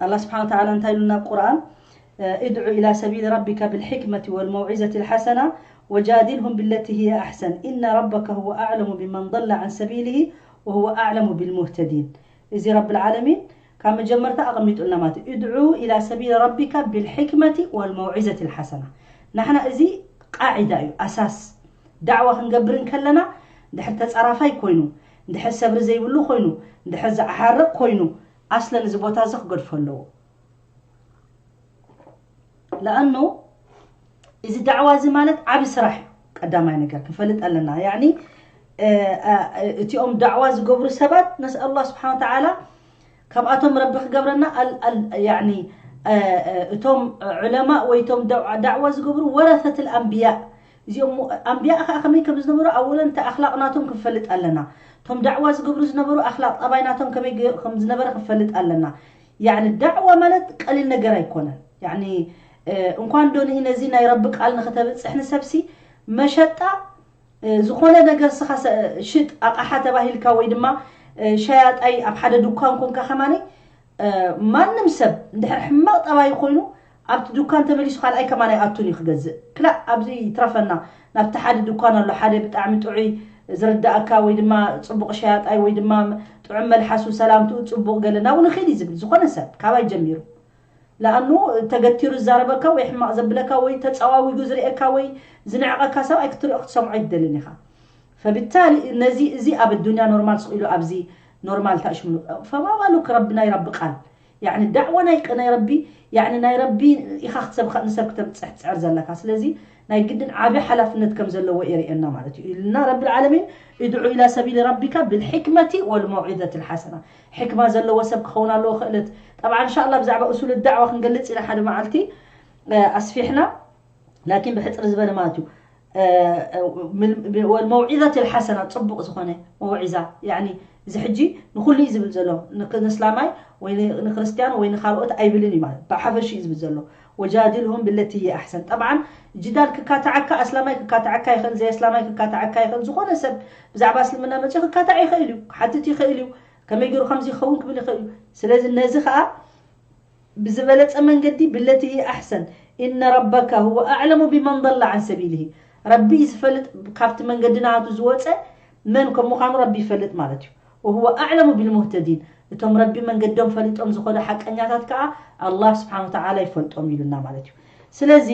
ኣላ ስብሓን ወተዓላ እንታይ ኢሉና ቁርኣን ادع إلى سبيل ربك بالحكمة والموعظة الحسنة وجادلهم بالتي هي أحسن إن ربك هو أعلم بمن ضل عن سبيله وهو أعلم بالمهتدين እዚ ረብል ዓለሚን ካብ መጀመርታ ኣቐሚጡልና ማለት እዩ። ادع إلى سبيل ربك بالحكمة والموعظة الحسنة። ንሕና እዚ ቃዒዳ እዩ፣ ኣሳስ። ዳዕዋ ክንገብር እንከለና፣ እንድሕር ተጻራፋይ ኮይኑ፣ እንድሕር ሰብሪ ዘይብሉ ኮይኑ፣ እንድሕር ዝዓሓርቕ ኮይኑ፣ ኣስለን እዚ ቦታ እዚ ክገድፎ ኣለዎ። ለኣኑ እዚ ዳዕዋ እዚ ማለት ዓቢ ስራሕ እዩ። ቀዳማይ ነገር ክንፈልጥ ኣለና። ያኒ፣ እ፣ እ፣ እቲኦም ዳዕዋ ዝገብሩ ሰባት፣ ነስኣል ኣላህ ስብሓን ወተዓላ ካብኣቶም ረቢ ክገብረና። ኣል-፣ ኣል-፣ ያኒ፣ እ፣ እ፣ እቶም ዑለማ ወይ እቶም ዳዕ-፣ ዳዕዋ ዝገብሩ ወረሰት ኣልኣንብያ። እዚኦም ሙ-፣ ኣንብያ ኸዓ ከመይ ከም ዝነበሩ፣ ኣወለን እቲ ኣኽላቕ ናቶም ክንፈልጥ ኣለና። እቶም ዳዕዋ ዝገብሩ ዝነበሩ ኣኽላቕ ጠባይ ናቶም ከመይ ገ-፣ ከም ዝነበረ ክንፈልጥ ኣለና። ያኒ ዳዕዋ ማለት ቀሊል ነገር ኣይኮነን። ያኒ፣ እ፣ እንኳን ዶ ንኢ ነዚ ናይ ረቢ ቃል ንኽተብጽሕ ንሰብሲ መሸጣ፣ እ፣ ዝኾነ ነገር ስኻ ሰ-፣ ሽጥ ኣቕሓ ተባሂልካ ወይ ድማ፣ እ፣ ሸያጣይ ኣብ ሓደ ድኳን ኮንካ ከማኒ፣ እ፣ ማንም ሰብ እንድሕር ሕማቕ ጠባይ ኮይኑ ኣብቲ ድኳን ተመሊሱ ካልኣይ ከማን ኣይኣቱን እዩ ክገዝእ። ክላእ ኣብዚ ይትረፈና፣ ናብቲ ሓደ ድኳን ኣሎ፣ ሓደ ብጣዕሚ ጥዑይ ዝርዳእካ ወይ ድማ ጽቡቕ ሸያጣይ ወይ ድማ ጥዑም መልሓሱ ሰላምትኡ ጽቡቕ ገለ ናብኡ ንኺድ እዩ ዝብል ዝኾነ ሰብ ካባይ ጀሚሩ። ለኣኑ ተገቲሩ ዝዛረበካ ወይ ሕማቕ ዘብለካ ወይ ተጸዋዊጉ ዝርእየካ ወይ ዝንዕቐካ ሰብኣይ ክትርእዮ ክትሰምዖ ኣይትደልን ኢኻ። ፈብታሊ ነዚ እዚ ኣብ ኣዱንያ ኖርማል ስቕ ኢሉ ኣብዚ ኖርማል ታሽምኑ። ፈማ ባሉክ ረቢ ናይ ረቢ ቃል። ያኒ ዳዕዋ ናይ ቅ-፣ ናይ ረቢ፣ ያኒ ናይ ረቢ ኢኻ ክትሰብኻ ንሰብ ክተብጽሕ ትጽዕር ዘለካ። ስለዚ ናይ ግድን ዓቢ ሓላፍነት ከም ዘለዎ የርእየና ማለት እዩ። ኢልና ረቢ العالمين ادع إلى سبيل ربك بالحكمة والموعظة الحسنة። ሕክማ ዘለዎ ሰብ ክኸውን ኣለዎ ክእለት። ጠብዓ እንሻላ ብዛዕባ እሱል ዳዕዋ ክንገልጽ ኢና ሓደ መዓልቲ፣ እ፣ ኣስፊሕና። ላኪን ብሕጽር ዝበለ ማለት እዩ። እ፣ እ፣ ምን-፣ ወልመውዒዘት ልሓሰና፣ ጽቡቕ ዝኾነ መውዒዛ። ያኒ እዚ ሕጂ ንኹሉ እዩ ዝብል ዘሎ። ንክ-፣ ንእስላማይ ወይ ን-፣ ንክርስትያን ወይ ንኻልኦት ኣይብልን እዩ ማለት። ብሓፈሽ እዩ ዝብል ዘሎ። ወጃድልሁም ብለቲ ህየ ኣሕሰን። ጠብዓን ጅዳል ክካትዓካ፣ ኣስላማይ ክካትዓካ ይኽእል፣ ዘይ ኣስላማይ ክካትዓካ ይኽእል። ዝኾነ ሰብ ብዛዕባ እስልምና መጺኡ ክካታዕ ይኽእል እዩ፣ ክሓትት ይኽእል እዩ። ከመይ ገይሩ ከምዚ ይኸውን ክብል ይኽእል እዩ። ስለዚ ነዚ ኸኣ ብዝበለጸ መንገዲ ብለቲ ህየ ኣሕሰን። ኢነ ረበካ ሁወ ኣዕለሙ ቢመን ضل عن سبيله። ረቢ ዝፈልጥ ካብቲ መንገዲ ናቱ ዝወጸ መን ከም ምዃኑ ረቢ ይፈልጥ ማለት እዩ። ወሁወ ኣዕለሙ ቢልሙህተዲን። እቶም ረቢ መንገዶም ፈሊጦም ዝኾኑ ሓቀኛታት ከኣ ኣላህ ስብሓን ወተዓላ ይፈልጦም ኢሉና ማለት እዩ። ስለዚ፣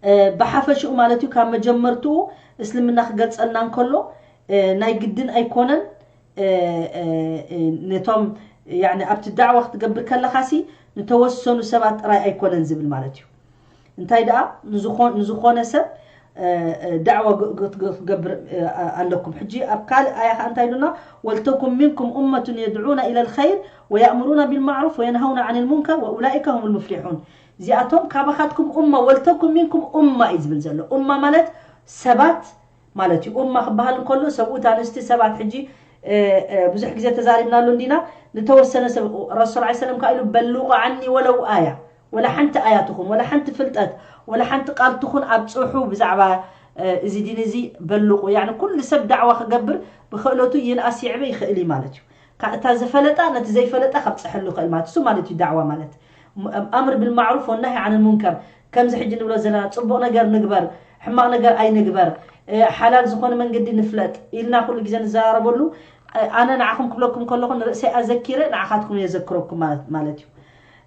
እ፣ ብሓፈሽኡ ማለት እዩ ካብ መጀመርትኡ እስልምና ክገልጸልና እንከሎ፣ እ፣ ናይ ግድን ኣይኮነን፣ እ፣ እ፣ እ፣ ነቶም፣ ያኒ ኣብቲ ዳዕዋ ክትገብር ከለኻሲ ንተወሰኑ ሰባት ጥራይ ኣይኮነን ዝብል ማለት እዩ። እንታይ ደኣ ንዝኾ-፣ ንዝኾነ ሰብ፣ እ፣ እ፣ ዳዕዋ ግ-፣ ግ-፣ ግ-፣ ክትገብር፣ እ፣ ኣ-፣ ኣለኩም። ሕጂ ኣብ ካልእ ኣያ ኸኣ እንታይ ኢሉና? ወልተኩን ሚንኩም ኡመቱን የድዑና ኢለ ልኸይር ወየእምሩና ቢልማዕሩፍ ወየንሃውና ዓን ልሙንከር ወኡላኢከ ሁም ልሙፍሊሑን። እዚኣቶም ካባኻትኩም ኡማ፣ ወልተኩን ሚንኩም ኡማ እዩ ዝብል ዘሎ። ኡማ ማለት ሰባት ማለት እዩ። ኡማ ክበሃል እንከሎ ሰብኡት፣ ኣንስቲ፣ ሰባት። ሕጂ፣ እ፣ እ፣ ብዙሕ ግዜ ተዛሪብናሉ እንዲና። ንተወሰነ ሰብ ረሱል ዐለይሂ ሰላም ከኣ ኢሉ በልቑ ዓኒ ወለው ኣያ፣ ወላ ሓንቲ ኣያ ትኹን፣ ወላ ሓንቲ ፍልጠት፣ ወላ ሓንቲ ቃል ትኹን ኣብጽሑ ብዛዕባ፣ እ፣ እዚ ዲን እዚ በልቑ። ያኒ ኩሉ ሰብ ዳዕዋ ክገብር ብኽእለቱ ይንኣስ ይዕበ ይኽእል እዩ ማለት እዩ። ካብ እታ ዝፈለጣ ነቲ ዘይፈለጣ ከብጽሐሉ ይኽእል ማለት እሱ ማለት እዩ ዳዕዋ ማለት። ም-፣ ኣምር ብልማዕሩፍ ወናሂ ዓን ሙንከር። ከምዚ ሕጂ ንብሎ ዘለና ጽቡቕ ነገር ንግበር፣ ሕማቕ ነገር ኣይንግበር፣ እ፣ ሓላል ዝኾነ መንገዲ ንፍለጥ ኢልና ኩሉ ግዜ ንዘራረበሉ፣ እ፣ ኣነ ንዓኹም ክብለኩም ከለኹ ንርእሰይ ኣዘኪረ ንዓኻትኩም የዘክረኩም ማለት፣ ማለት እዩ።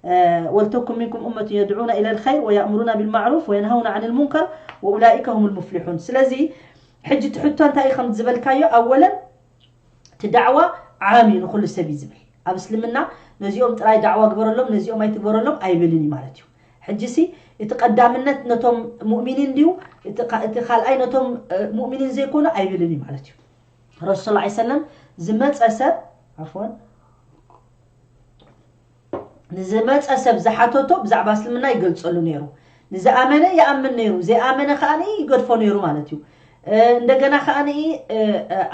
እ፣ ወልተኩም ሚንኩም ኡመቱን የድዑና ኢለ ልኸይር ወየእምሩና ቢልማዕሩፍ ወየንሃውና ዓን ልሙንከር ወኡላኢከ ሁም ልሙፍሊሑን። ስለዚ ሕጂ እቲ ሕቶ እንታይ እዩ ከም ዝበልካዮ፣ ኣወለን እቲ ዳዕዋ ዓም እዩ፣ ንኹሉ ሰብ እዩ ዝብል። ኣብ እስልምና ነዚኦም ጥራይ ዳዕዋ ግበረሎም፣ ነዚኦም ኣይትግበረሎም ኣይብልን እዩ ማለት እዩ። ሕጂሲ እቲ ቀዳምነት ነቶም ሙእሚኒን ድዩ፣ እቲ ካ-፣ እቲ ካልኣይ ነቶም፣ እ፣ ሙእሚኒን ዘይኮኑ ኣይብልን እዩ ማለት እዩ። ረሱል ሰለላሁ ዐለይሂ ወሰለም ዝመጸ ሰብ፣ ዓፍወን፣ ንዝመጸ ሰብ ዝሓተቶ ብዛዕባ እስልምና ይገልጸሉ ነይሩ። ንዝኣመነ ይኣምን ነይሩ፣ ዘይኣመነ ከኣ ይገድፎ ነይሩ ማለት እዩ። እ፣ እንደገና ከኣ፣ እ፣ እ፣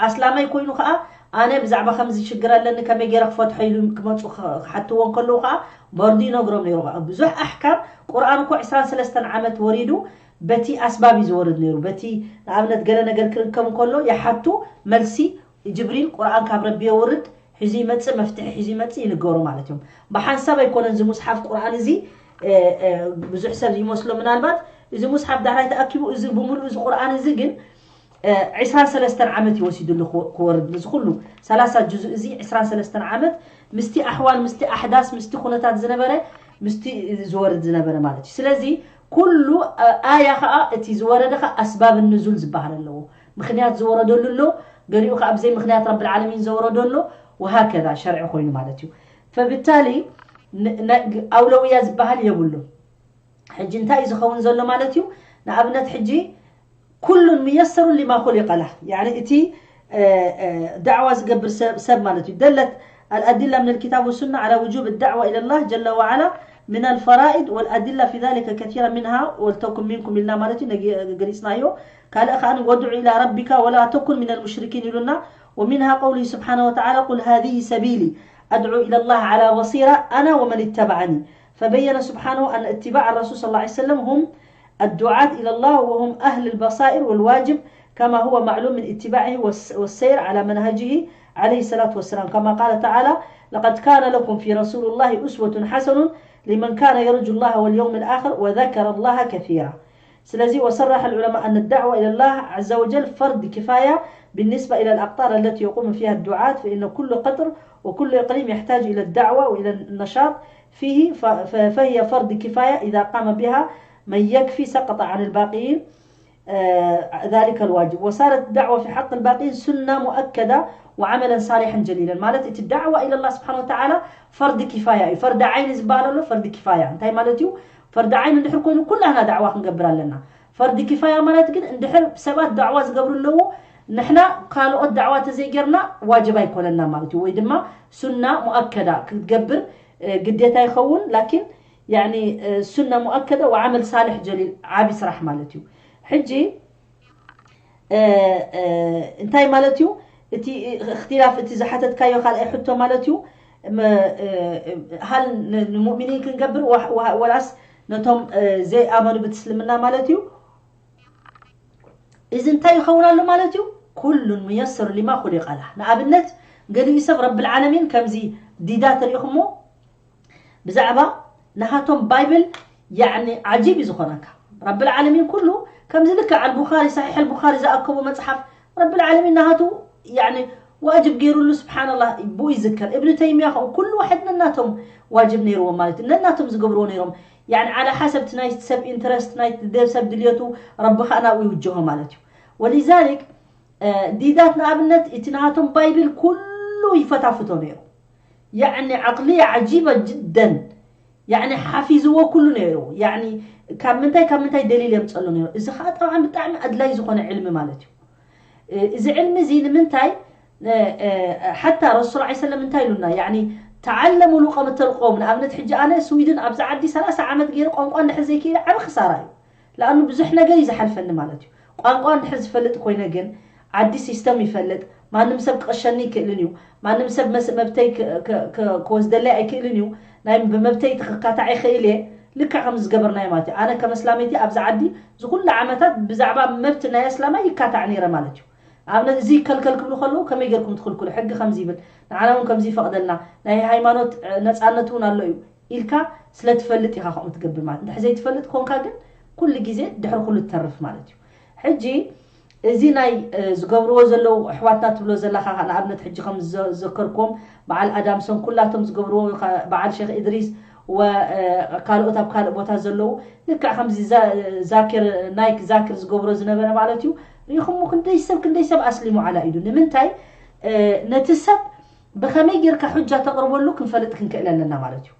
ኣስላማይ ኮይኑ ከኣ፣ ኣነ ብዛዕባ ከምዚ ሽግር ኣለኒ፣ ከመይ ገይረ ክፈትሖ ኢሉ ክመጹ ክ-፣ ክሓትዎ እንከለዉ ከኣ፣ በርዱ ይነግሮም ነይሩ። ብዙሕ ኣሕካም፣ ቁርኣን እኮ ዕስራን ሰለስተን ዓመት ወሪዱ፣ በቲ ኣስባብ እዩ ዝወርድ ነይሩ። በቲ፣ ንኣብነት፣ ገለ ነገር ክርከብ እንከሎ ይሓቱ፣ መልሲ ጅብሪል ቁርኣን ካብ ረቢ የውርድ፣ ሒዙ ይመጽእ፣ መፍትሒ ሒዙ ይመጽእ፣ ይንገሩ ማለት እዮም። ብሓንሳብ ኣይኮነን እዚ ሙስሓፍ ቁርኣን እዚ፣ እ፣ እ፣ ብዙሕ ሰብ ይመስሎ ምናልባት፣ እዚ ሙስሓፍ ዳሕራይ ተኣኪቡ፣ እዚ ብምሉእ እዚ ቁርኣን እዚ ግን፣ እ፣ ዕስራን ሰለስተን ዓመት እዩ ወሲዱሉ ክወ-፣ ክወርድ፣ እዚ ኩሉ ሰላሳ ጁዙእ እዚ ዕስራን ሰለስተን ዓመት ምስቲ ኣሕዋል ምስቲ ኣሕዳስ ምስቲ ኩነታት ዝነበረ ምስቲ ዝወርድ ዝነበረ ማለት እዩ። ስለዚ ኩሉ ኣያ ከዓ እቲ ዝወረደ ከዓ ኣስባብ ንዙል ዝበሃል ኣለዎ። ምክንያት ዝወረደሉ ኣሎ፣ ገሊኡ ከዓ ብዘይ ምክንያት ረብል ዓለሚን ዘወረዶ ኣሎ። ወሃከዛ ሸርዒ ኮይኑ ማለት እዩ። ፈብታሊ ኣውለውያ ዝበሃል የብሉን። ሕጂ እንታይ እዩ ዝኸውን ዘሎ ማለት እዩ? ንኣብነት ሕጂ ኩሉን ሙየሰሩን ሊማ ኹሊቀ ለህ፣ ያኒ እቲ ዳዕዋ ዝገብር ሰብ ማለት እዩ። ደለት الأدلة من الكتاب والسنة على وجوب الدعوة إلى الله جل وعلا من الفرائض، والأدلة في ذلك كثيرة منها ولتكن منكم ኢልና ማለት እዩ፣ ገሊፅናዮ። ካልእ ከዓ ودع إلى ربك ولا تكن من المشركين ኢሉና። ومنها قوله سبحانه وتعالى قل هذه سبيلي أدعو إلى الله على بصيرة أنا ومن اتبعني. فبين سبحانه أن اتباع الرسول صلى الله عليه وسلم هم الدعاة إلى الله وهم أهل البصائر والواجب، كما هو معلوم من اتباعه والسير على منهجه عليه الصلاة والسلام، كما قال تعالى: لقد كان لكم في رسول الله أسوة حسنة لمن كان يرجو الله واليوم الآخر وذكر الله كثيرا. ስለዚ وصرح العلماء أن الدعوة إلى الله عز وجل فرض كفاية بالنسبة إلى الأقطار التي يقوم فيها الدعاة، فإن كل قطر وكل إقليم يحتاج إلى الدعوة وإلى النشاط فيه، فهي فرض كفاية إذا قام بها من يكفي سقط عن الباقين ذلك الواجب، وصارت الدعوة في حق الباقين سنة مؤكدة وعملا صالحا جليلا. ማለት እቲ ዳዕዋ إلى الله سبحانه وتعالى فرض كفاية እዩ። ፈርዲ ዓይኒ ዝበሃል ኣሎ፣ ፈርዲ ኪፋያ እንታይ ማለት እዩ? ፈርዲ ዓይኒ እንድሕር ኮይኑ ኩላህና ዳዕዋ ክንገብር ኣለና። ፈርዲ ኪፋያ ማለት ግን እንድሕር ሰባት ዳዕዋ ዝገብሩ ኣለዉ፣ ንሕና ካልኦት ዳዕዋ ተዘይጌርና ዋጅብ ኣይኮነና ማለት እዩ። ወይ ድማ ሱና ሙኣከዳ ክትገብር ግዴታ ይኸውን። ላኪን ያኒ ሱና ሙኣከደ ወዓመል ሳልሕ ጀሊል ዓቢ ስራሕ ማለት እዩ። ሕጂ እንታይ ማለት እዩ? እቲ እክትላፍ እቲ ዝሓተትካዮ ካልኣይ ሕቶ ማለት እዩ። ሃል ንሙእሚኒን ክንገብር ወላስ ነቶም ዘይኣመኑ ብትስልምና ማለት እዩ። እዚ እንታይ ይኸውን ኣሎ ማለት እዩ? ኩሉን ሙየሰሩ ሊማ ኹሊቀ ለህ። ንኣብነት ገሊኡ ሰብ ረብል ዓለሚን ከምዚ ዲዳ ተሪኢኹሞ ብዛዕባ ናሃቶም ባይብል ያኒ ዓጂብ እዩ ዝኾነካ። ረብል ዓለሚን ኩሉ ከምዚ ልክዕ ኣልቡኻሪ፣ ሰሒሕ ኣልቡኻሪ ዝኣከቦ መጽሓፍ ረብል ዓለሚን ናሃቱ ያኒ ዋጅብ ገይሩሉ፣ ስብሓንላህ፣ ብኡ ይዝከር። እብኒ ተይሚያ ከምኡ ኩሉ ዋሕድ ነናቶም ዋጅብ ነይርዎም ማለት እዩ። ነናቶም ዝገብርዎ ነይሮም። ያኒ ዓላ ሓሰብ እቲ ናይ ሰብ ኢንትረስት፣ ናይ ሰብ ድልየቱ ረቢ ኸኣ ናብኡ ይውጅሆ ማለት እዩ። ወሊዛሊክ ዲዳት ንኣብነት እቲ ናሃቶም ባይብል ኩሉ ይፈታፍቶ ነይሩ። ያኒ ዓቅልያ ዓጂበ ጅደን። ያኒ ሓፊዝዎ ኩሉ ነይሩ። ያኒ ካብ ምንታይ ካብ ምንታይ ደሊል የምፀሉ ነይሩ። እዚ ከዓ ጠብዓን ብጣዕሚ ኣድላይ ዝኾነ ዕልሚ ማለት እዩ። እዚ ዕልሚ እዚ ንምንታይ ሓታ ረሱል ላ ሰለም እንታይ ኢሉና? ያኒ ተዓለሙ ሉቀመተል ቆም። ንኣብነት ሕጂ ኣነ ስዊድን ኣብዚ ዓዲ ሰላሳ ዓመት ገይረ ቋንቋ እንድሕር ዘይክኢለ ዓቢ ክሳራ እዩ። ለኣኑ ብዙሕ ነገር እዩ ዝሓልፈኒ ማለት እዩ። ቋንቋ እንድሕር ዝፈልጥ ኮይነ ግን ዓዲ ሲስተም ይፈልጥ፣ ማንም ሰብ ክቐሸኒ ይክእልን እዩ። ማንም ሰብ መስ መብተይ ክወስደለይ ኣይክእልን እዩ። ናይ ብመብተይ ክካታዕ ይኽእል እየ። ልክዕ ከም ዝገበርናዮ ማለት እዩ። ኣነ ከም ኣስላመይቲ ኣብዚ ዓዲ ዝኩሉ ዓመታት ብዛዕባ መብት ናይ ኣስላማይ ይካታዕ ነይረ ማለት እዩ። ኣብነት እዚ ይከልከል ክብሉ ከለዉ ከመይ ጌርኩም ትኽልክሉ? ሕጊ ከምዚ ይብል፣ ንዓና እውን ከምዚ ይፈቕደልና፣ ናይ ሃይማኖት ነፃነት እውን ኣሎ እዩ ኢልካ ስለ ትፈልጥ ኢኻ ከምኡ ትገብር ማለት። እንድሕር ዘይትፈልጥ ኮንካ ግን ኩሉ ግዜ ድሕሪ ኩሉ ትተርፍ ማለት እዩ። ሕጂ እዚ ናይ ዝገብርዎ ዘለዉ ኣሕዋትና ትብሎ ዘለኻ ንኣብነት ሕጂ ከም ዘከርኩም በዓል ኣዳምሶን ኩላቶም ዝገብርዎ በዓል ሸክ ኢድሪስ ካልኦት ኣብ ካልእ ቦታ ዘለዉ ልክዕ ከምዚ ዛኪር ናይክ ዛኪር ዝገብሮ ዝነበረ ማለት እዩ። ሪኹሞ ክንደይ ሰብ ክንደይ ሰብ ኣስሊሙ ዓላ ኢዱ ንምንታይ ነቲ ሰብ ብኸመይ ጌርካ ሑጃ ተቕርበሉ ክንፈልጥ ክንክእል ኣለና ማለት እዩ።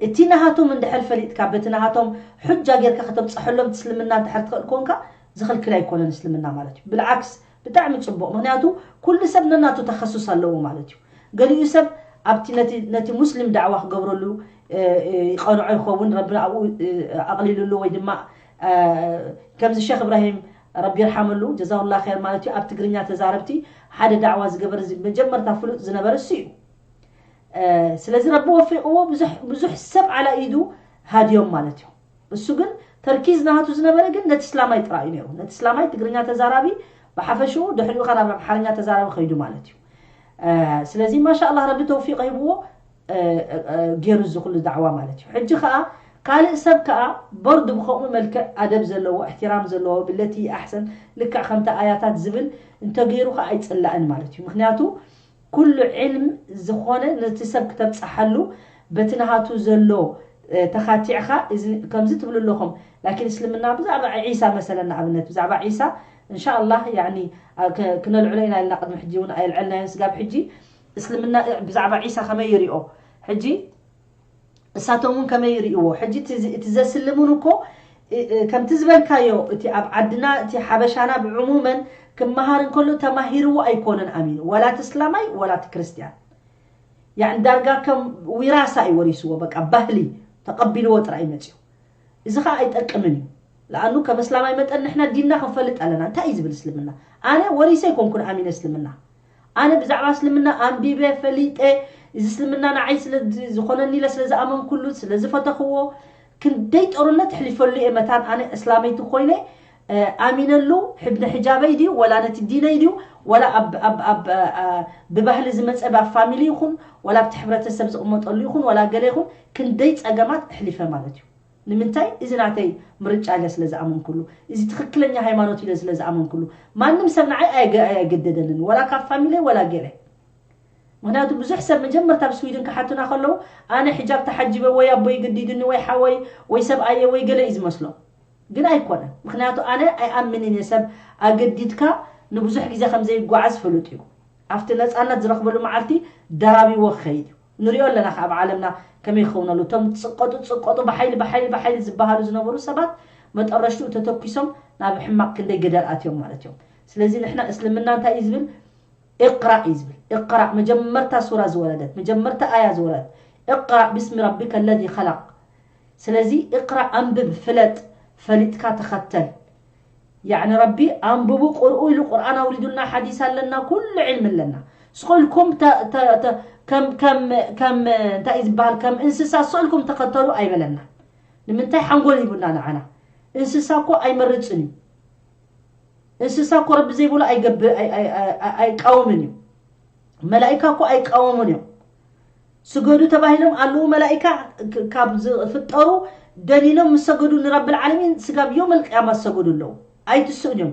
እቲ ናሃቶም እንድሕር ፈሊጥካ በቲ ናሃቶም ሑጃ ጌርካ ከተብፀሐሎም እስልምና እንድሕር ትኽእል ኮንካ ዝኽልክል ኣይኮነን እስልምና ማለት እዩ። ብልዓክስ ብጣዕሚ ፅቡቕ፣ ምክንያቱ ኩሉ ሰብ ነናቱ ተኸሱስ ኣለዎ ማለት እዩ። ገሊኡ ሰብ ኣብቲ ነቲ ሙስሊም ዳዕዋ ክገብረሉ ይቐንዖ ይኸውን፣ ረብና ኣብኡ ኣቕሊሉሉ ወይ ድማ ከምዚ ሸክ እብራሂም ረቢ ይርሓመሉ ጀዛሁላ ር ማለት እዩ። ኣብ ትግርኛ ተዛረብቲ ሓደ ዳዕዋ ዝገበረ መጀመርታ ፍሉጥ ዝነበረ እሱ እዩ። ስለዚ ረቢ ወፊቕዎ ብዙሕ ሰብ ዓላ ኢዱ ሃድዮም ማለት እዩ። እሱ ግን ተርኪዝ ናቱ ዝነበረ ግን ነቲ እስላማይ ጥራይ እዩ ነይሩ። ነቲ እስላማይ ትግርኛ ተዛራቢ ብሓፈሽኡ ድሕሪኡ ካብ ኣምሓርኛ ተዛራቢ ከይዱ ማለት እዩ። ስለዚ ማሻ ኣላህ ረቢ ተውፊቅ ሂብዎ ገይሩ እዚ ኩሉ ዳዕዋ ማለት እዩ። ሕጂ ከዓ ካልእ ሰብ ከዓ በርዱ ብከምኡ መልክዕ ኣደብ ዘለዎ እሕትራም ዘለዎ ብለቲ ኣሕሰን ልክዕ ከምቲ ኣያታት ዝብል እንተገይሩ ከዓ ኣይፅላእን ማለት እዩ። ምክንያቱ ኩሉ ዕልም ዝኾነ ነቲ ሰብ ክተብፅሓሉ በቲ ናሃቱ ዘሎ ተኻቲዕኻ ከምዚ ትብሉ ኣለኹም። ላኪን እስልምና ብዛዕባ ዒሳ መሰለን ንኣብነት ብዛዕባ ዒሳ እንሻ ኣላህ ያኒ ክነልዕሎ ኢና ኢልና ቅድሚ ሕጂ እውን ኣየልዐልናዮን ስጋብ ሕጂ። እስልምና ብዛዕባ ዒሳ ከመይ ይሪኦ? ሕጂ እሳቶም እውን ከመይ ይርእዎ? ሕጂ እቲ ዘስልሙን እኮ ከምቲ ዝበልካዮ እቲ ኣብ ዓድና እቲ ሓበሻና ብዕሙመን ክመሃር እንከሎ ተማሂርዎ ኣይኮነን ኣሚኑ፣ ዋላ እቲ እስላማይ ዋላ እቲ ክርስትያን። ያዕኒ ዳርጋ ከም ዊራሳ እዩ ወሪስዎ፣ በቃ ባህሊ ተቐቢልዎ ጥራይ መፅዩ። እዚ ኸዓ ኣይጠቅምን እዩ። ለኣኑ ከም እስላማይ መጠን ንሕና ዲንና ክንፈልጥ ኣለና። እንታይ እዩ ዝብል እስልምና? ኣነ ወሪሰ ኣይኮንኩን ኣሚነ እስልምና። ኣነ ብዛዕባ እስልምና ኣንቢበ ፈሊጠ፣ እዚ እስልምና ንዓይ ስለ ዝኾነኒ ኢለ ስለ ዝኣመንኩሉ ስለ ዝፈተኽዎ ክንደይ ጦርነት ኣሕሊፈሉ እየ። መታን ኣነ እስላመይቲ ኮይነ ኣሚነሉ ንሕጃበይ ድዩ ወላ ነቲ ዲነይ ድዩ ወላ ብባህሊ ዝመፀ ብ ፋሚሊ ይኹን ወላ ኣብቲ ሕብረተሰብ ዝቕመጠሉ ይኹን ወላ ገለ ይኹን ክንደይ ፀገማት ኣሕሊፈ ማለት እዩ። ንምንታይ? እዚ ናተይ ምርጫ ኢለ ስለ ዝኣመንኩሉ፣ እዚ ትኽክለኛ ሃይማኖት ኢለ ስለ ዝኣመንኩሉ። ማንም ሰብ ንዓይ ኣየገደደንን፣ ወላ ካብ ፋሚለይ ወላ ገለ። ምክንያቱ ብዙሕ ሰብ መጀመርታ ኣብ ስዊድን ክሓቱና ከለዉ ኣነ ሕጃብ ተሓጂበ ወይ ኣቦይ ገዲዱኒ ወይ ሓወይ ወይ ሰብኣየ ወይ ገለ እዩ ዝመስሎም። ግን ኣይኮነን። ምክንያቱ ኣነ ኣይኣምንን እየ ሰብ ኣገዲድካ ንብዙሕ ግዜ ከም ዘይጓዓዝ ፍሉጥ እዩ። ኣብቲ ነፃነት ዝረኽበሉ መዓልቲ ደራቢዎ ክኸይድ እዩ። ንሪኦ ኣለና ከ ኣብ ዓለምና ከመይ ክኸውን ኣሎ። እቶም ዝፅቀጡ ዝፅቀጡ ብሓይሊ ብሓይሊ ብሓይሊ ዝበሃሉ ዝነበሩ ሰባት መጠረሽትኡ ተተኪሶም ናብ ሕማቕ ክንደይ ገደል ኣትዮም ማለት እዮም። ስለዚ ንሕና እስልምና እንታይ እዩ ዝብል? እቅራእ እዩ ዝብል። እቅራእ መጀመርታ ሱራ ዝወረደት መጀመርታ ኣያ ዝወረደት እቅራእ ብስሚ ረቢከ ለዚ ኸለቅ። ስለዚ እቅራእ ኣንብብ፣ ፍለጥ፣ ፈሊጥካ ተኸተል። ያዕኒ ረቢ ኣንብቡ ቅርኡ ኢሉ ቁርኣን ኣውሪዱልና ሓዲስ ኣለና ኩሉ ዕልሚ ኣለና። ስቕ ኢልኩም ከም እንታይ እዩ ዝበሃል ከም እንስሳ ስቕ ኢልኩም ተኸተሉ ኣይበለና። ንምንታይ ሓንጎል ሂቡና ንዓና። እንስሳ እኮ ኣይመርፅን እዩ። እንስሳ እኮ ረቢ ዘይብሉ ኣይገብር ኣይቃወምን እዩ። መላኢካ እኮ ኣይቃወሙን እዮም። ስገዱ ተባሂሎም ኣለዉ መላኢካ ካብ ዝፍጠሩ ደኒኖም ምስ ሰገዱ ንረብል ዓለሚን ስጋብ ዮም ኣልቅያማ ዝሰገዱ ኣለዉ። ኣይትስእን እዮም።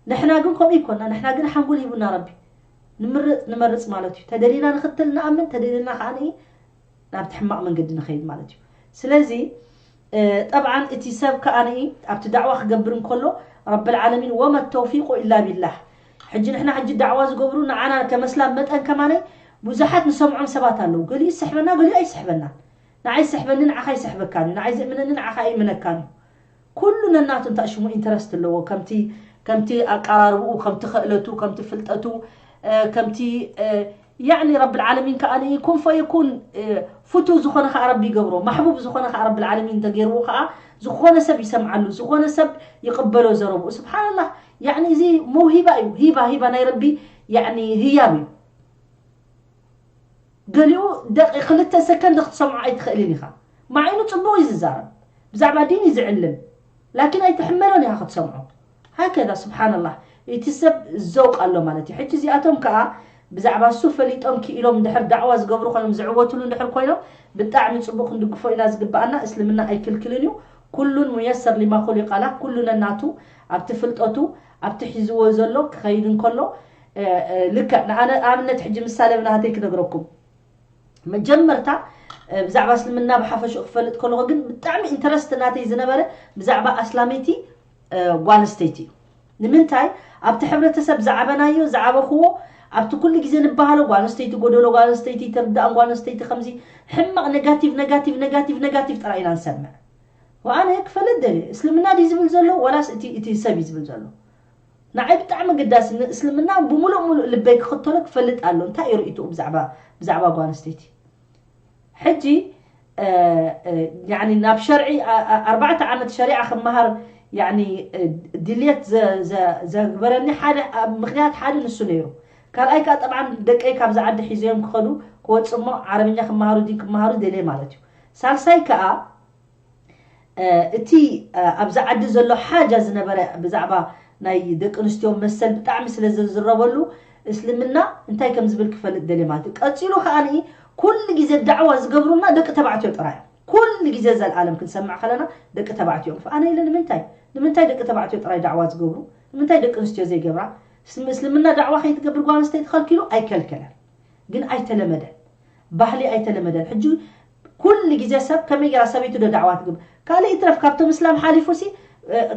ንሕና ግን ከምኡ ይኮና። ንሕና ግን ሓንጎል ሂቡና ረቢ ንምርፅ ንመርፅ ማለት እዩ። ተደሊና ንኽተል ንኣምን ተደሊና ከዓ ንኢ ናብቲ ሕማቕ መንገዲ ንኸይድ ማለት እዩ። ስለዚ ጠብዓን እቲ ሰብ ከዓ ንኢ ኣብቲ ዳዕዋ ክገብር እንከሎ ረብል ዓለሚን ወመ ተውፊቁ ኢላ ቢላህ። ሕጂ ንሕና ሕጂ ዳዕዋ ዝገብሩ ንዓና ከመስላም መጠን ከማነይ ብዙሓት ንሰምዖም ሰባት ኣለዉ። ገሊኡ ይስሕበና፣ ገሊኡ ኣይስሕበናን። ንዓይ ይስሕበኒ ንዓኻ ይስሕበካን እዩ። ንዓይ ዝእምነኒ ንዓኻ ኣይእምነካን እዩ። ኩሉ ነናቱ እንታይ ሽሙ ኢንተረስት ኣለዎ። ከምቲ ከምቲ ኣቀራርብኡ፣ ከምቲ ክእለቱ፣ ከምቲ ፍልጠቱ፣ ከምቲ ያዕኒ ረብል ዓለሚን ከዓ ንኢ ኩን ፈየኩን ፍቱ ዝኾነ ከዓ ረቢ ይገብሮ። ማሕቡብ ዝኾነ ከዓ ረብል ዓለሚን እንተገይርዎ ከዓ ዝኾነ ሰብ ይሰምዓሉ፣ ዝኾነ ሰብ ይቕበሎ ዘረብኡ። ስብሓንላህ። ያዕኒ እዚ መውሂባ እዩ። ሂባ ሂባ ናይ ረቢ ያዕኒ ህያብ እዩ። ገሊኡ ደቂ ክልተ ሰከንድ ክትሰምዖ ኣይትኽእልን ኢኻ። ማዒኑ ፅቡቕ እዩ ዝዛረብ፣ ብዛዕባ ዲን እዩ ዝዕልም፣ ላኪን ኣይትሕመሎን ኢኻ ክትሰምዖ። ሃከዛ ስብሓንላህ እቲ ሰብ ዘውቅ ኣሎ ማለት እዩ። ሕጂ እዚኣቶም ከዓ ብዛዕባ እሱ ፈሊጦም ክኢሎም እንድሕር ዳዕዋ ዝገብሩ ኮይኖም ዝዕወትሉ እንድሕር ኮይኖም ብጣዕሚ ፅቡቕ ክንድግፎ ኢና ዝግበኣና። እስልምና ኣይክልክልን እዩ። ኩሉን ሙየሰር ሊማ ኩሊቃ ላህ፣ ኩሉ ነናቱ ኣብቲ ፍልጠቱ ኣብቲ ሒዝዎ ዘሎ ክኸይድ እንከሎ ልክዕ ንኣብነት ሕጂ ምሳሌ ብናተይ ክነግረኩም። መጀመርታ ብዛዕባ እስልምና ብሓፈሽኡ ክፈልጥ ከለኹ ግን ብጣዕሚ ኢንተረስት ናተይ ዝነበረ ብዛዕባ ኣስላመይቲ ጓል ኣንስተይቲ እዩ። ንምንታይ ኣብቲ ሕብረተሰብ ዝዓበናዮ ዝዓበኽዎ ኣብቲ ኩሉ ግዜ ንበሃሎ ጓል ኣንስተይቲ ጎደሎ ጓል ኣንስተይቲ ተርዳእን ጓል ኣንስተይቲ ከምዚ ሕማቕ ነጋቲቭ ነጋቲቭ ነጋቲቭ ነጋቲቭ ጥራይ ኢና ንሰምዕ። ወኣነ ክፈልጥ ደልየ እስልምና ድዩ ዝብል ዘሎ ወላስ እቲ እቲ ሰብ እዩ ዝብል ዘሎ? ንዓይ ብጣዕሚ ግዳሲ ንእስልምና ብምሉእ ምሉእ ልበይ ክኽተሎ ክፈልጥ ኣሎ። እንታይ እዩ ርእይትኡ ብዛዕባ ብዛዕባ ጓል ኣንስተይቲ? ሕጂ ያኒ ናብ ሸርዒ ኣርባዕተ ዓመት ሸሪዓ ክመሃር ያኒ ድልየት ዘግበረኒ ሓደ ምክንያት ሓደ ንሱ ነይሩ። ካልኣይ ከዓ ጠብዓን ደቀይ ካብዚ ዓዲ ሒዘዮም ክኸዱ ክወፅሞ ዓረብኛ ክመሃሩ ድዩ ክመሃሩ ደልየ ማለት እዩ። ሳልሳይ ከዓ እቲ ኣብዚ ዓዲ ዘሎ ሓጃ ዝነበረ ብዛዕባ ናይ ደቂ ኣንስትዮ መሰል ብጣዕሚ ስለ ዝዝረበሉ እስልምና እንታይ ከም ዝብል ክፈልጥ ደልየ ማለት እዩ። ቀፂሉ ከዓ ኩሉ ግዜ ዳዕዋ ዝገብሩልና ደቂ ተባዕትዮ ጥራይ እዮም። ኩሉ ግዜ ዘልኣለም ክንሰምዕ ከለና ደቂ ተባዕትዮ እዮም። ኣነ ኢለ ንምንታይ ንምንታይ ደቂ ተባዕትዮ ጥራይ ዳዕዋ ዝገብሩ ንምንታይ ደቂ ኣንስትዮ ዘይገብራ? እስልምና ዳዕዋ ከይትገብር ጓል ኣንስተይቲ ከልኪሉ ኣይከልከለን፣ ግን ኣይተለመደን፣ ባህሊ ኣይተለመደን። ሕጂ ኩሉ ግዜ ሰብ ከመይ ገይራ ሰበይቱ ዶ ዳዕዋ ትገብር? ካልእ ይትረፍ፣ ካብቶም እስላም ሓሊፉ ሲ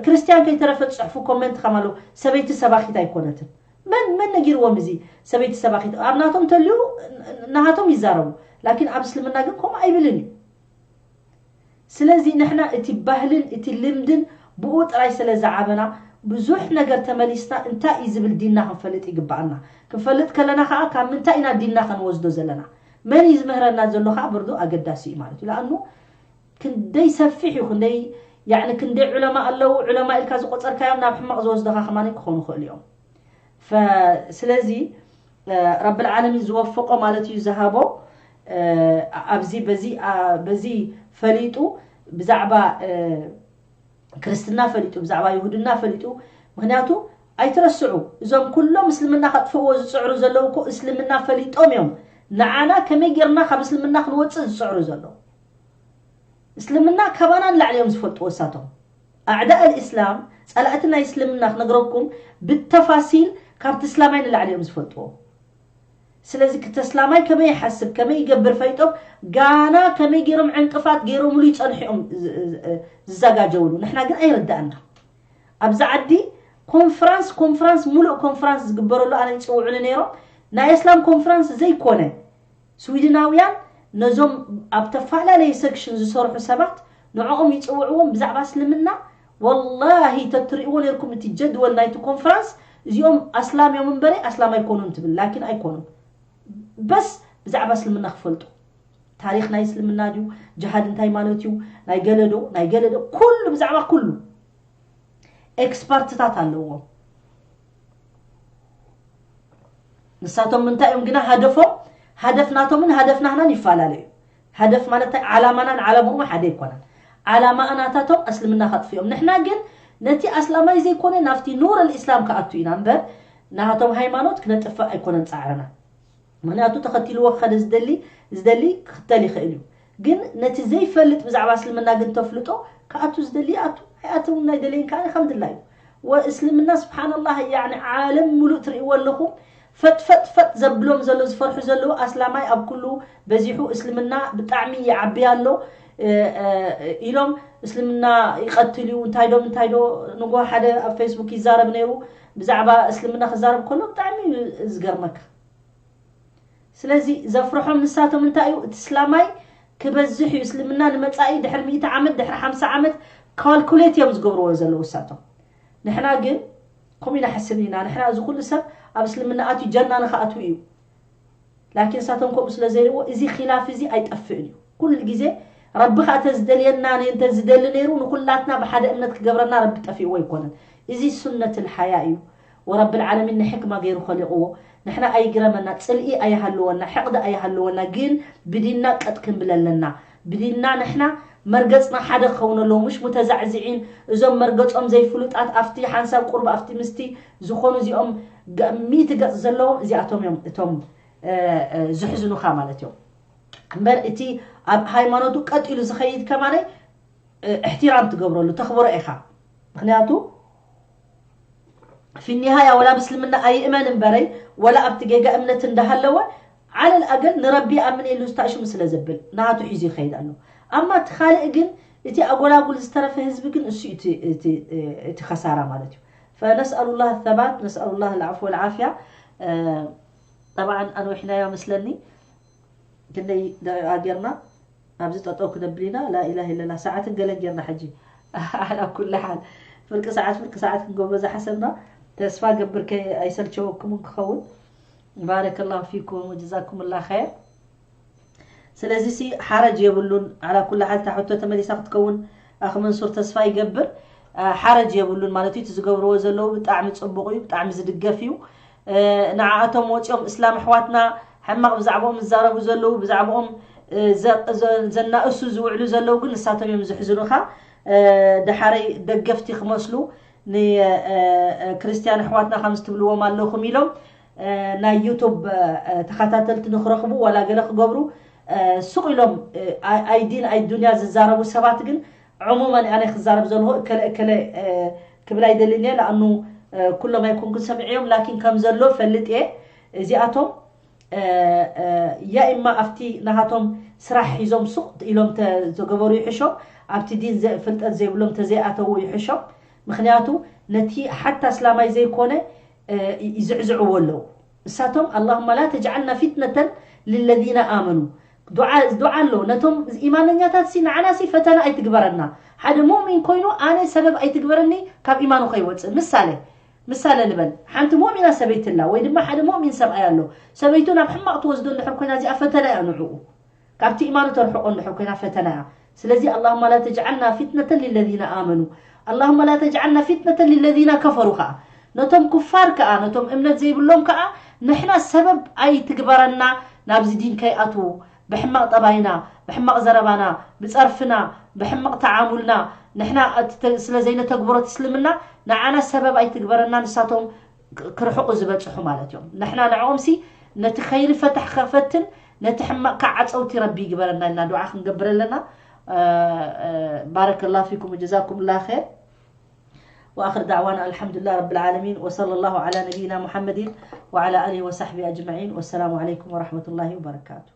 ክርስትያን ከይተረፈ ዝፅሕፉ ኮመንት ከም ኣለዉ፣ ሰበይቲ ሰባኺት ኣይኮነትን። መን መን ነጊርዎም እዚ ሰበይቲ ሰባኺት? ኣብ ናቶም ተልዩ ናሃቶም ይዛረቡ፣ ላኪን ኣብ እስልምና ግን ከምኡ ኣይብልን እዩ። ስለዚ ንሕና እቲ ባህልን እቲ ልምድን ብኡ ጥራይ ስለ ዝዓበና ብዙሕ ነገር ተመሊስና እንታይ እዩ ዝብል ዲንና ክንፈልጥ ይግብኣና። ክንፈልጥ ከለና ከዓ ካብ ምንታይ ኢና ዲንና ከንወስዶ ዘለና፣ መን እዩ ዝምህረና ዘሎ ከዓ ብርዱ ኣገዳሲ እዩ ማለት እዩ። ለኣኑ ክንደይ ሰፊሕ እዩ፣ ክንደይ ያዕኒ ክንደይ ዑለማ ኣለዉ። ዑለማ ኢልካ ዝቆፀርካዮም ናብ ሕማቕ ዝወስደኻ ከማን ክኾኑ ይኽእሉ እዮም። ስለዚ ረብል ዓለሚን ዝወፈቆ ማለት እዩ ዝሃቦ። ኣብዚ በዚ በዚ ፈሊጡ ብዛዕባ ክርስትና ፈሊጡ፣ ብዛዕባ ይሁድና ፈሊጡ። ምክንያቱ ኣይትረስዑ፣ እዞም ኩሎም እስልምና ከጥፍእዎ ዝፅዕሩ ዘለዉ እኮ እስልምና ፈሊጦም እዮም ንዓና ከመይ ጌርና ካብ እስልምና ክንወፅእ ዝፅዕሩ ዘለዉ። እስልምና ካባና ንላዕሊ እዮም ዝፈልጥዎ እሳቶም። ኣዕዳእ ልእስላም፣ ፀላእቲ ናይ እስልምና ክነግረኩም ብተፋሲል ካብቲ እስላማይ ንላዕሊ እዮም ዝፈልጥዎ። ስለዚ ክተስላማይ ከመይ ይሓስብ ከመይ ይገብር ፈይጦም ጋና ከመይ ገይሮም ዕንቅፋት ገይሮምሉ ይፀንሑ እዮም ዝዘጋጀውሉ። ንሕና ግን ኣይርዳእና። ኣብዚ ዓዲ ኮንፍራንስ ኮንፍራንስ ሙሉእ ኮንፍራንስ ዝግበረሉ ኣነ ይፅውዑኒ ነይሮም። ናይ እስላም ኮንፍራንስ ዘይኮነ ስዊድናውያን ነዞም ኣብ ተፈላለየ ሰክሽን ዝሰርሑ ሰባት ንዕኦም ይፅውዕዎም ብዛዕባ እስልምና። ወላሂ ተትርእይዎ ነርኩም እቲ ጀድወል ናይቲ ኮንፈረንስ፣ እዚኦም ኣስላም እዮም እምበረ ኣስላም ኣይኮኑን ትብል፣ ላኪን ኣይኮኑን። በስ ብዛዕባ እስልምና ክፈልጡ፣ ታሪክ ናይ እስልምና ድዩ፣ ጅሃድ እንታይ ማለት እዩ፣ ናይ ገለዶ ናይ ገለዶ ኩሉ ብዛዕባ ኩሉ ኤክስፐርትታት ኣለዎም። ንሳቶም እንታይ እዮም ግና ሃደፎም? ሃደፍ ናቶምን ሃደፍ ናህናን ይፈላለዩ። ሃደፍ ማለት እንታይ? ዓላማናን ዓላምኦም ሓደ ኣይኮነን። ዓላማ ናታቶም እስልምና ከጥፍኦም፣ ንሕና ግን ነቲ ኣስላማይ ዘይኮነ ናብቲ ኑር ኣልእስላም ክኣቱ ኢና እምበር ናሃቶም ሃይማኖት ክነጥፍእ ኣይኮነን ፃዕርና። ምክንያቱ ተኸቲልዎ ክኸደ ዝደሊ ዝደሊ ክኽተል ይኽእል እዩ። ግን ነቲ ዘይፈልጥ ብዛዕባ እስልምና ግን ተፍልጦ ክኣቱ ዝደሊ ይኣቱ፣ ኣይኣተውን ናይ ደለይን ከዓ ከም ድላዩ። ወእስልምና ስብሓንላህ ያኒ ዓለም ሙሉእ ትርእይዎ ኣለኹም። ፈጥ ፈጥ ፈጥ ዘብሎም ዘሎ ዝፈርሑ ዘለዉ ኣስላማይ ኣብ ኩሉ በዚሑ እስልምና ብጣዕሚ ይዓቢ ኣሎ ኢሎም እስልምና ይቐትል እዩ እንታይ ዶ እንታይ ዶ ንጎ ሓደ ኣብ ፌስቡክ ይዛረብ ነይሩ ብዛዕባ እስልምና ክዛረብ ከሎ ብጣዕሚ እዩ ዝገርመካ። ስለዚ ዘፍርሖም ንሳቶም እንታይ እዩ እቲ እስላማይ ክበዝሕ እዩ እስልምና ንመፃኢ ድሕሪ ሚእቲ ዓመት ድሕሪ ሓምሳ ዓመት ካልኩሌት እዮም ዝገብርዎ ዘለዉ እሳቶም። ንሕና ግን ከምኡ ኢና ሕስብ ኢና ንሕና እዚ ኩሉ ሰብ ኣብ እስልምና ኣትዩ ጀና ንክኣትዉ እዩ። ላኪን ንሳቶም ከምኡ ስለ ዘይርዎ እዚ ኪላፍ እዚ ኣይጠፍእን እዩ ኩሉ ግዜ። ረቢ ከዓ ተዝደልየና እንተዝደሊ ነይሩ ንኩላትና ብሓደ እምነት ክገብረና ረቢ ጠፊእዎ ኣይኮነን። እዚ ሱነት ልሓያ እዩ። ወረብል ዓለሚን ንሕክማ ገይሩ ኸሊቕዎ። ንሕና ኣይግረመና፣ ጽልኢ ኣይሃልወና፣ ሕቕዲ ኣይሃልወና፣ ግን ብዲንና ቀጥ ክንብል ኣለና። ብዲንና ንሕና መርገጽና ሓደ ክኸውን ኣለዎ፣ ምሽ ሙተዛዕዝዒን እዞም መርገጾም ዘይፍሉጣት ኣብቲ ሓንሳብ ቁርብ ኣብቲ ምስቲ ዝኾኑ እዚኦም ሚእቲ ገጽ ዘለዎም እዚኣቶም እዮም እቶም ዝሕዝኑኻ ማለት እዮም። እምበር እቲ ኣብ ሃይማኖቱ ቀጥ ኢሉ ዝኸይድ ከማነይ እሕትራም ትገብረሉ ተኽብሮ ኢኻ። ምክንያቱ ፊኒሃያ ወላ ብእስልምና ኣይእመን እምበረይ ወላ ኣብቲ ጌጋ እምነት እንዳሃለወ ዓለል ኣገል ንረቢ ኣምን ኢሉ ዝታእሽሙ ስለ ዘብል ናቱ ሒዙ ይኸይድ ኣሎ። ኣማ እቲ ካልእ ግን እቲ ኣጎላጉል ዝተረፈ ህዝቢ ግን እሱ እቲ ከሳራ ማለት እዩ። فنسأل الله الثبات، نسأل الله العفو والعافية. ጠብዓን ኣንዊሕናዮ መስለኒ። ክንደይ ደቂቃ ጌርና ኣብዚ ጠጠው ክነብል ኢና። ላኢላህ ኢለላ ሰዓትን ገለን ጌርና ሕጂ። ኣላ ኩሉ ሓል ፍርቂ ሰዓት ፍርቂ ሰዓት ክንገብሮ ዝሓሰብና ተስፋ ገብር ከ ኣይሰልቸወኩምን ክኸውን። ባረከላሁ ፊኩም ወጀዛኩምላ ኸይር። ስለዚ ሲ ሓረጅ የብሉን። ኣላ ኩሉ ሓል እታ ሕቶ ተመሊሳ ክትከውን ኣኽ መንሱር ተስፋ ይገብር። ሓረጅ የብሉን ማለት እዩ። እቲ ዝገብርዎ ዘለዉ ብጣዕሚ ፅቡቕ እዩ፣ ብጣዕሚ ዝድገፍ እዩ። ንዓኣቶም ወፂኦም እስላም ኣሕዋትና ሕማቕ ብዛዕባኦም ዝዛረቡ ዘለዉ ብዛዕባኦም ዘናእሱ ዝውዕሉ ዘለዉ ግን ንሳቶም እዮም ዝሕዝኑኻ። ደሓረይ ደገፍቲ ክመስሉ ንክርስትያን ኣሕዋትና ከምዚ ትብልዎም ኣለኹም ኢሎም ናይ ዩቱብ ተኸታተልቲ ንክረኽቡ ዋላ ገለ ክገብሩ ሱቕ ኢሎም ኣይዲን ኣይዱንያ ዝዛረቡ ሰባት ግን ዕሙመን ኣነ ክዛረብ ዘለኹ እከለ እከለ ክብል ኣይደልን እየ። ለኣኑ ኩሎም ኣይኮንኩን ሰሚዐዮም ላኪን ከም ዘሎ ፈልጥ እየ። እዚኣቶም ያ እማ ኣብቲ ናሃቶም ስራሕ ሒዞም ሱቕ ኢሎም ዝገበሩ ይሕሾም፣ ኣብቲ ዲን ፍልጠት ዘይብሎም ተዘይኣተዉ ይሕሾም። ምክንያቱ ነቲ ሓታ እስላማይ ዘይኮነ ይዝዕዝዕዎ ኣለዉ። እሳቶም ኣላሁማ ላ ተጅዓልና ፊትነተን ልለዚነ ኣመኑ። ዱዓ ኣሎ ነቶም ኢማነኛታት ሲ ንዓና ሲ ፈተና ኣይትግበረና። ሓደ ሙእሚን ኮይኑ ኣነ ሰበብ ኣይትግበረኒ ካብ ኢማኑ ከይወፅእ። ምሳሌ ምሳሌ ንበል፣ ሓንቲ ሙእሚና ሰበይቲ ኣላ ወይ ድማ ሓደ ሙእሚን ሰብኣይ ኣሎ። ሰበይቱ ናብ ሕማቕ ትወስዶ እንድሕር ኮይና እዚኣ ፈተና እያ ንዕኡ። ካብቲ ኢማኑ ተርሕቆ እንድሕር ኮይና ፈተና እያ። ስለዚ ኣላሁማ ላ ተጅዓልና ፊትነተን ሊለዚነ ኣመኑ ኣላሁማ ላ ተጅዓልና ፊትነተን ሊለዚነ ከፈሩ ከዓ ነቶም ኩፋር ከዓ ነቶም እምነት ዘይብሎም ከዓ ንሕና ሰበብ ኣይትግበረና ናብዚ ዲን ከይኣትዉ ብሕማቕ ጠባይና ብሕማቕ ዘረባና ብፀርፍና ብሕማቕ ተዓሙልና ንሕና ስለ ዘይነተግብሮ ትስልምና ንዓና ሰበብ ኣይትግበረና ንሳቶም ክርሕቁ ዝበፅሑ ማለት እዮም። ንሕና ንዕኦም ሲ ነቲ ኸይሪ ፈታሕ ከፈትን ነቲ ሕማቕ ከዓ ዓፀውቲ ረቢ ይግበረና ኢልና ዱዓ ክንገብር ኣለና። ባረከላሁ ፊኩም ወጀዛኩም ላ ኸይር። وآخر دعوانا الحمد لله رب العالمين وصلى الله على نبينا محمد وعلى آله وصحبه أجمعين والسلام عليكم ورحمة الله وبركاته.